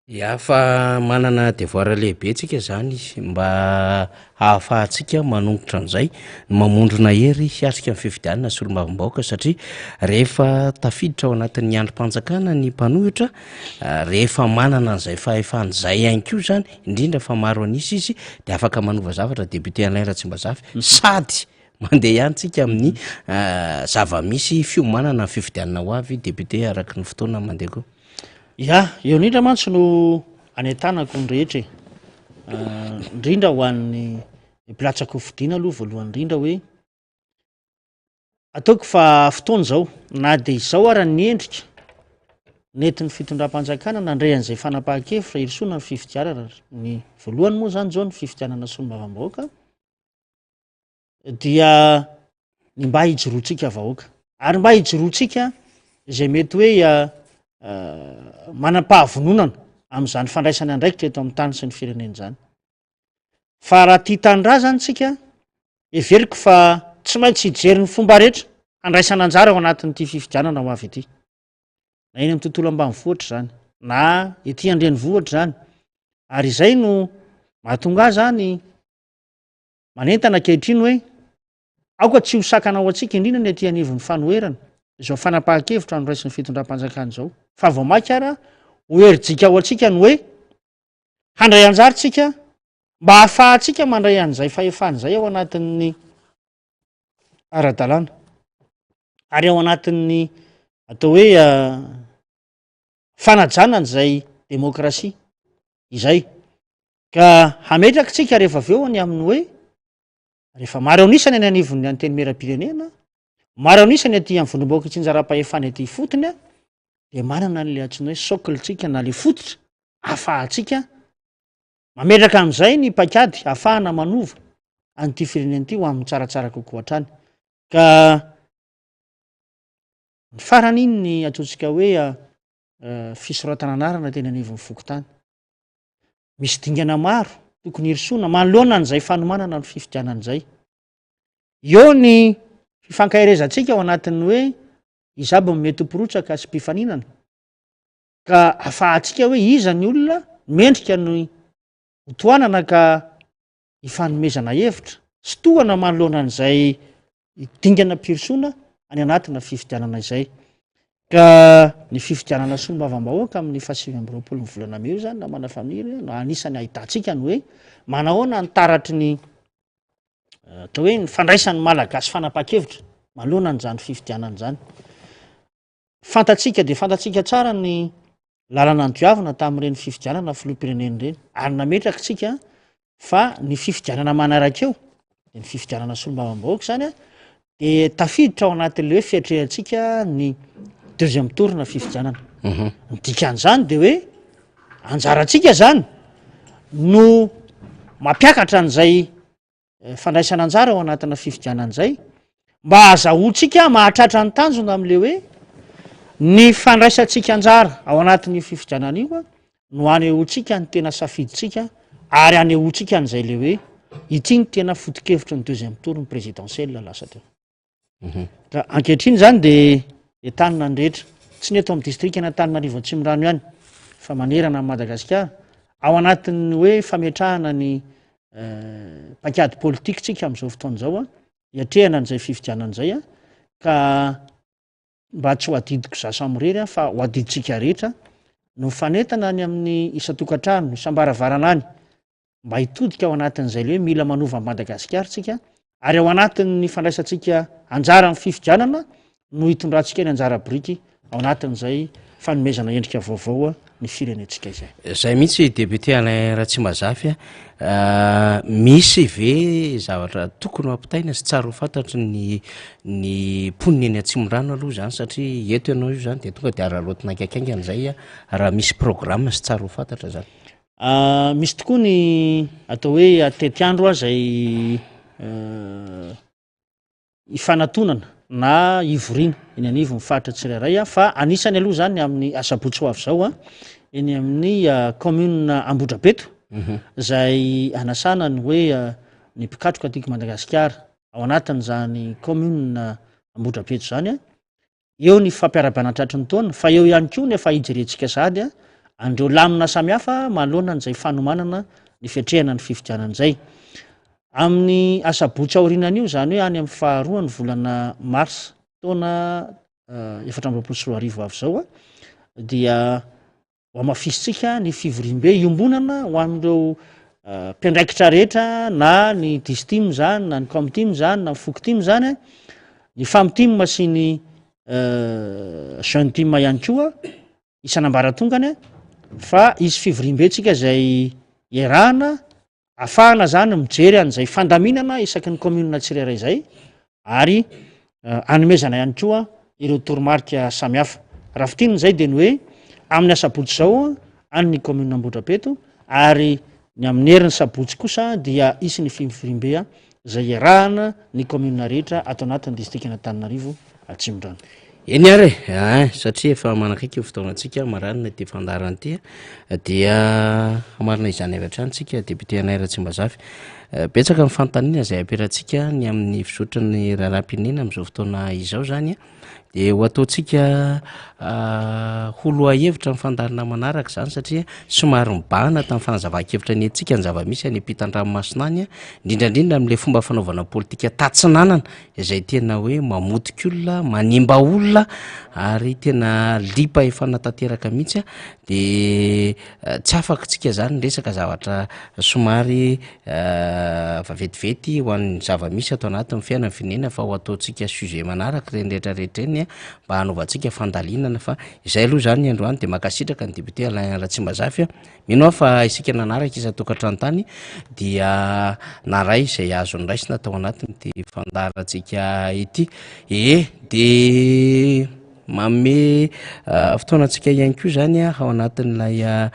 A: Ya, fa manana devoir lehibe tsika zany mba hahafahantsika manongotra an'izay, ny mamondrona hery hiatrika ny fifidianana solombavambahoaka satria rehefa tafiditra ao anatin'ny andrim-panjakana ny mpanohitra, rehefa manana an'izay fahefana izay ihany koa zany, indrindra fa maro an'isa izy de afaka manova zavatra député Alain Ratsimbazafy sady mandeha ihany tsika amin'ny zava-misy fiomanana ny fifidianana ho avy député araky ny fotoana mandeha koa.
B: Ya, eo indrindra mantsy no anentanako ny rehetra e, indrindra ho an'ny mpilatsaka ho fidiana aloha voalohany indrindra hoe Ataoko fa fotoana izao, na dia izao ara ny endrika nentin'ny fitondram-panjakana nandray an'izay fanapahan-kevitra hirosoana ny fifidianana, ny voalohany moa izany izao ny fifidianana solombavambahoaka, dia ny mba hijoroantsika vahoaka ary mba hijoroantsika izay mety hoe manam-pahavononana amin'izany fandraisana andraikitra eto amin'ny tany sy ny firenena izany. Fa raha tia tanindrazana isika, heveriko fa tsy maintsy hijery ny fomba rehetra handraisana anjara ao anatin'ity fifidianana ho avy ity. Na eny amin'ny tontolo ambanivohitra izany, na ety an-drenivohitra izany. Ary izay no mahatonga ahy izany manentana ankehitriny hoe aoka tsy ho sakana ho antsika, indrindra ny aty anivon'ny fanoherana. izao fanapahan-kevitra noraisin'ny fitondram-panjakana izao fa vao mainka ara ho herijika ho antsika ny hoe handray anjara tsika mba hahafahantsika mandray an'izay fahefana izay ao anatin'ny ara-dalàna ary ao anatin'ny atao hoe fanajana an'izay demokrasia izay. Ka hametraka tsika rehefa avy eo ny amin'ny hoe rehefa maro an'isa ny any anivon'ny antenimieram-pirenena, maro an'isa ny aty amin'ny vondrom-bahoaka itsinjaram-pahefana ety ifotony, dia manana an'ilay antsoina hoe socle tsika na le fototra ahafahantsika mametraka amin'izay ny paikady ahafahana manova an'ity firenena ity ho amin'ny tsaratsara kokoa hatrany. Ka ny farany iny ny antsointsika hoe fisoratana anarana teny anivon'ny fokontany. Misy dingana maro tokony hirosoana manoloana an'izay fanomanana ny fifidianana izay. Eo ny fifankaherezantsika ao anatin'ny hoe iza aby no mety ho mpirotsaka sy mpifaninana, ka afahantsika hoe iza ny olona mendrika ny ho tohanana ka hifanomezana hevitra sy tohana manoloana an'izay dingana am-pirosoana any anatina fifidianana izay. Ka ny fifidianana solombavambahoaka amin'ny fahasivy amby roapolo ny volana mey io zany namana Faniry no anisan'ny ahitantsika ny hoe manahoana ny taratry ny atao hoe ny fandraisan'ny Malagasy fanapahan-kevitra manoloana an'izany fifidianana izany. Fantatsika dia fantatsika tsara ny lalana nodiavina tamin'ireny fifidianana filoham-pirenena ireny ary nametraka tsika fa ny fifidianana manaraka eo dia ny fifidianana solombavambahoaka izany a, dia tafiditra ao anatin'ilay hoe fiatrehantsika ny deuxième tour na fifidianana. Ny dikan'izany dia hoe anjarantsika izany no mampiakatra an'izay fandraisana anjara ao anatina fifidianana izay mba hahazahoantsika mahatratra ny tanjona amin'le hoe ny fandraisantsika anjara ao anatin'io fifidianana io no anehoantsika ny tena safidintsika ary anehoantsika an'izay le hoe ity ny tena foto-kevitry ny deuxième tour ny présidentielle lasa teo. Ka ankehitriny izany dia entanina ny rehetra, tsy ny eto amin'ny distrikan'Antananarivo Atsimondrano ihany fa manerana an'i Madagasikara, ao anatin'ny hoe fametrahana ny paikady politika tsika amin'izao fotoana izao, hiatrehana an'izay fifidianana izay, ka mba tsy ho adidiko za samirery fa ho adidintsika rehetra no mifanentana any amin'ny isan-tokantrano, isam-baravarana any, mba hitodika ao anatin'izay le hoe mila manova an'i Madagasikara tsika ary ao anatin'ny fandraisantsika anjara amin'ny fifidianana no hitondrantsika ny anjara biriky ao anatin'izay fanomezana endrika vaovao ny firenentsika izay.
A: Zay mihitsy député Alain Ratsimbazafy a, misy ve zavatra tokony ho ampitaina sy tsara ho fantatry ny ny mponina eny Atsimondrano aloha zany satria eto ianao io zany de tonga de araraotina akaikaingana zay raha misy programme sy tsara ho fantatra zany.
B: Misy tokoa ny atao hoe tetiandro izay ifanatonana na ivoriana eny anivon'ny faritra tsirairay fa anisany aloha zany amin'ny asabotsy ho avy izao eny amin'ny commune Ambohidrapeto izay anasana ny hoe ny mpikatroka tiako Madagasikara ao anatin'izany commune Ambohidrapeto izany. Eo ny fampiarahabana tratry ny taona, fa eo ihany koa ny efa hijerentsika sahady an'ireo lamina samihafa manoloana an'izay fanomanana ny fiatrehana ny fifidianana izay. Amin'ny asabotsy aorianan'io, izany hoe any amin'ny faharoa ny volana marsa taona 2024 ho avy izao, dia Ho hamafisintsika ny fivoriambe iombonana ho an'ireo mpiandraikitra rehetra na ny distim izany na ny comtim izany na ny fokotim izany, ny famtim sy ny jeune team ihany koa isan'ambaratongany fa hisy fivoriambe tsika izay iarahana Afahana zany mijery an'izay fandaminana isaky ny commune tsirairay izay ary anomezana ihany koa ireo toromarika samihafa. Raha fintinina izay dia ny hoe amin'ny asabotsy izao any ny commune Ambohidrapeto ary ny amin'ny herin'ny sabotsy kosa dia hisy ny fivoriambe izay iarahana ny commune rehetra ato anatin'ny distrikan'Antananarivo Atsimondrano.
A: Eny ary e, ein, satria efa manakaiky ny fotoanantsika hamaranana ity fandaharana ity dia hamarana izany avy hatrany tsika député Alain Ratsimbazafy. Betsaka ny fanontaniana izay apetratsika ny amin'ny fizotry ny raharaham-pirenena amin'izao fotoana izao izany dia ho ataontsika ho lohahevitra ny fandaharana manaraka izany satria somary mibahana tamin'ny fanazavan-kevitra nentintsika ny zava-misy any ampitan-dranomasina any, indrindra indrindra amin'ilay fomba fanaovana politika tatsinanana izay tena hoe mamotika olona, manimba olona ary tena liam-pahefana tanteraka mihitsy dia Tsy afaka tsika zany miresaka zavatra somary vaventiventy ho an'ny zava-misy ato anatin'ny fiainan'ny firenena fa ho ataontsika sujet manaraka ireny rehetra rehetra ireny mba hanaovantsika fandalinana fa izay aloha zany ny androany de mankasitraka ny député Alain Ratsimbazafy a, mino aho fa isika nanaraka isan-tokantrano tany dia naray izay azo noraisina tao anatin'ity fandaharantsika ity, ee de. Manome fotoana antsika ihany koa izany ao anatin'ilay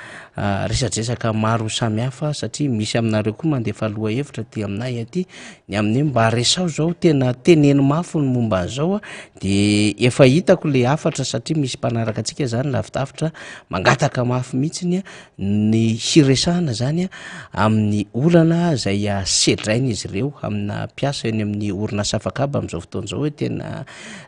A: resadresaka maro samihafa satria misy aminareo koa mandefa lohahevitra aty aminay aty ny amin'ny hoe mba resaho izao tena teneno mafy ny momba an'izao de efa hitako le hafatra satria misy mpanaraka antsika izany lavidavitra mangataka mafy mihitsiny ny hiresahana izany amin'ny olana izay sedrain'izy ireo amina mpiasa eny amin'ny orinasa afakaba amin'izao fotoana izao hoe tena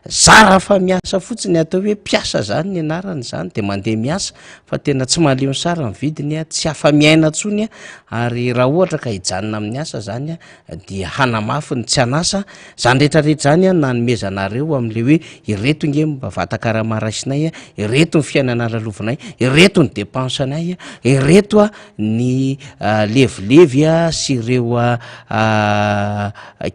A: Zara fa miasa fotsiny atao hoe mpiasa zany ny anarany zany de mandeha miasa fa tena tsy mahaleo ny sara ny vidiny a, tsy afa-miaina intsony a, ary raha ohatra ka hijanona amin'ny asa zany a dia hanamafy ny tsy an'asa, zany rehetrarehetra zany a nanomezanareo am'le hoe ireto nge mba vatan-karama raisinay a, ireto ny fiainana lalovinay, ireto ny dépense-nay a, ireto a ny levilevy sy ireo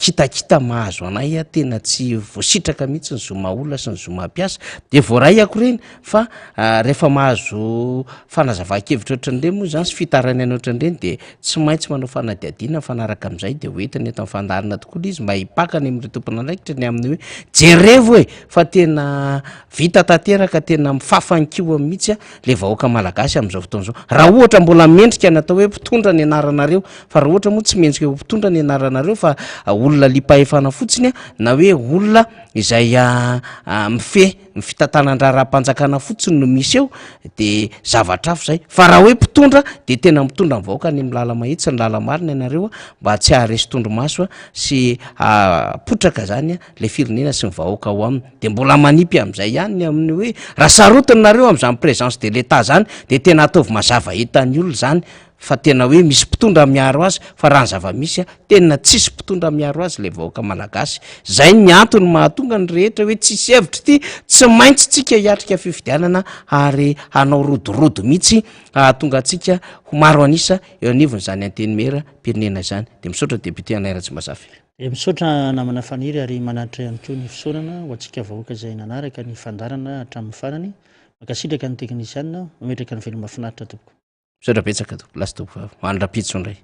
A: kitakita mahazo anay tena tsy voasitraka mihitsy ny zo maha olona sy ny zo maha mpiasa de voaray ako ireny fa rehefa mahazo fanazavan-kevitra ohatran'ireny moa zany sy fitarainana ohatran'ireny de tsy maintsy manao fanadihadiana mifanaraka amin'izay de hoentina eto amin'ny fandaharana tokoa le izy mba hipaka any amin'ireo tompon'andraikitra ny amin'ny hoe jerevo e fa tena vita tanteraka tena mifafa ny kiho mihitsy le vahoaka malagasy amin'izao fotoana izao. Raha ohatra mbola mendrika ny atao hoe mpitondra ny anaranareo, fa raha ohatra moa tsy mendrika ho mpitondra ny anaranareo fa olona liam-pahefana fotsiny na hoe olona izay mifehy ny fitantanan-draharaham-panjakana fotsiny no misy eo de zavatra hafa izay. Fa raha hoe mpitondra de tena mitondra ny vahoaka any amin'ny lala-mahitsy sy ny lala-marina ianareo mba tsy haharesy tondromaso sy hahapotraka zany le firenena sy ny vahoaka ao aminy de mbola manipy am'zay ihany ny amin'ny hoe raha sarotiny nareo am'zany présence de l'Etat zany de tena ataovy mazava hitan'ny olona zany fa tena hoe misy mpitondra miaro azy fa raha ny zava-misy a tena tsisy mpitondra miaro azy le vahoaka malagasy zay ny antony mahatonga ny rehetra hoe tsisy hevitra ity tsy maintsy tsika hiatrika fifidianana ary hanao rodorodo mihitsy hahatonga antsika ho maro an'isa eo anivon'izany antenimiera pirenena izany de misaotra député Alain Ratsimbazafy.
B: Dia misaotra namana Faniry ary manatitra ihany koa ny fisaorana ho antsika vahoaka izay nanaraka ny fandaharana hatramin'ny farany. Mankasitraka ny teknisianina, mametraka ny veloma finaritra tompoko.
A: Misaotra betsaka tompoko, lasa tompoko vavy. Ho any rahampitso indray.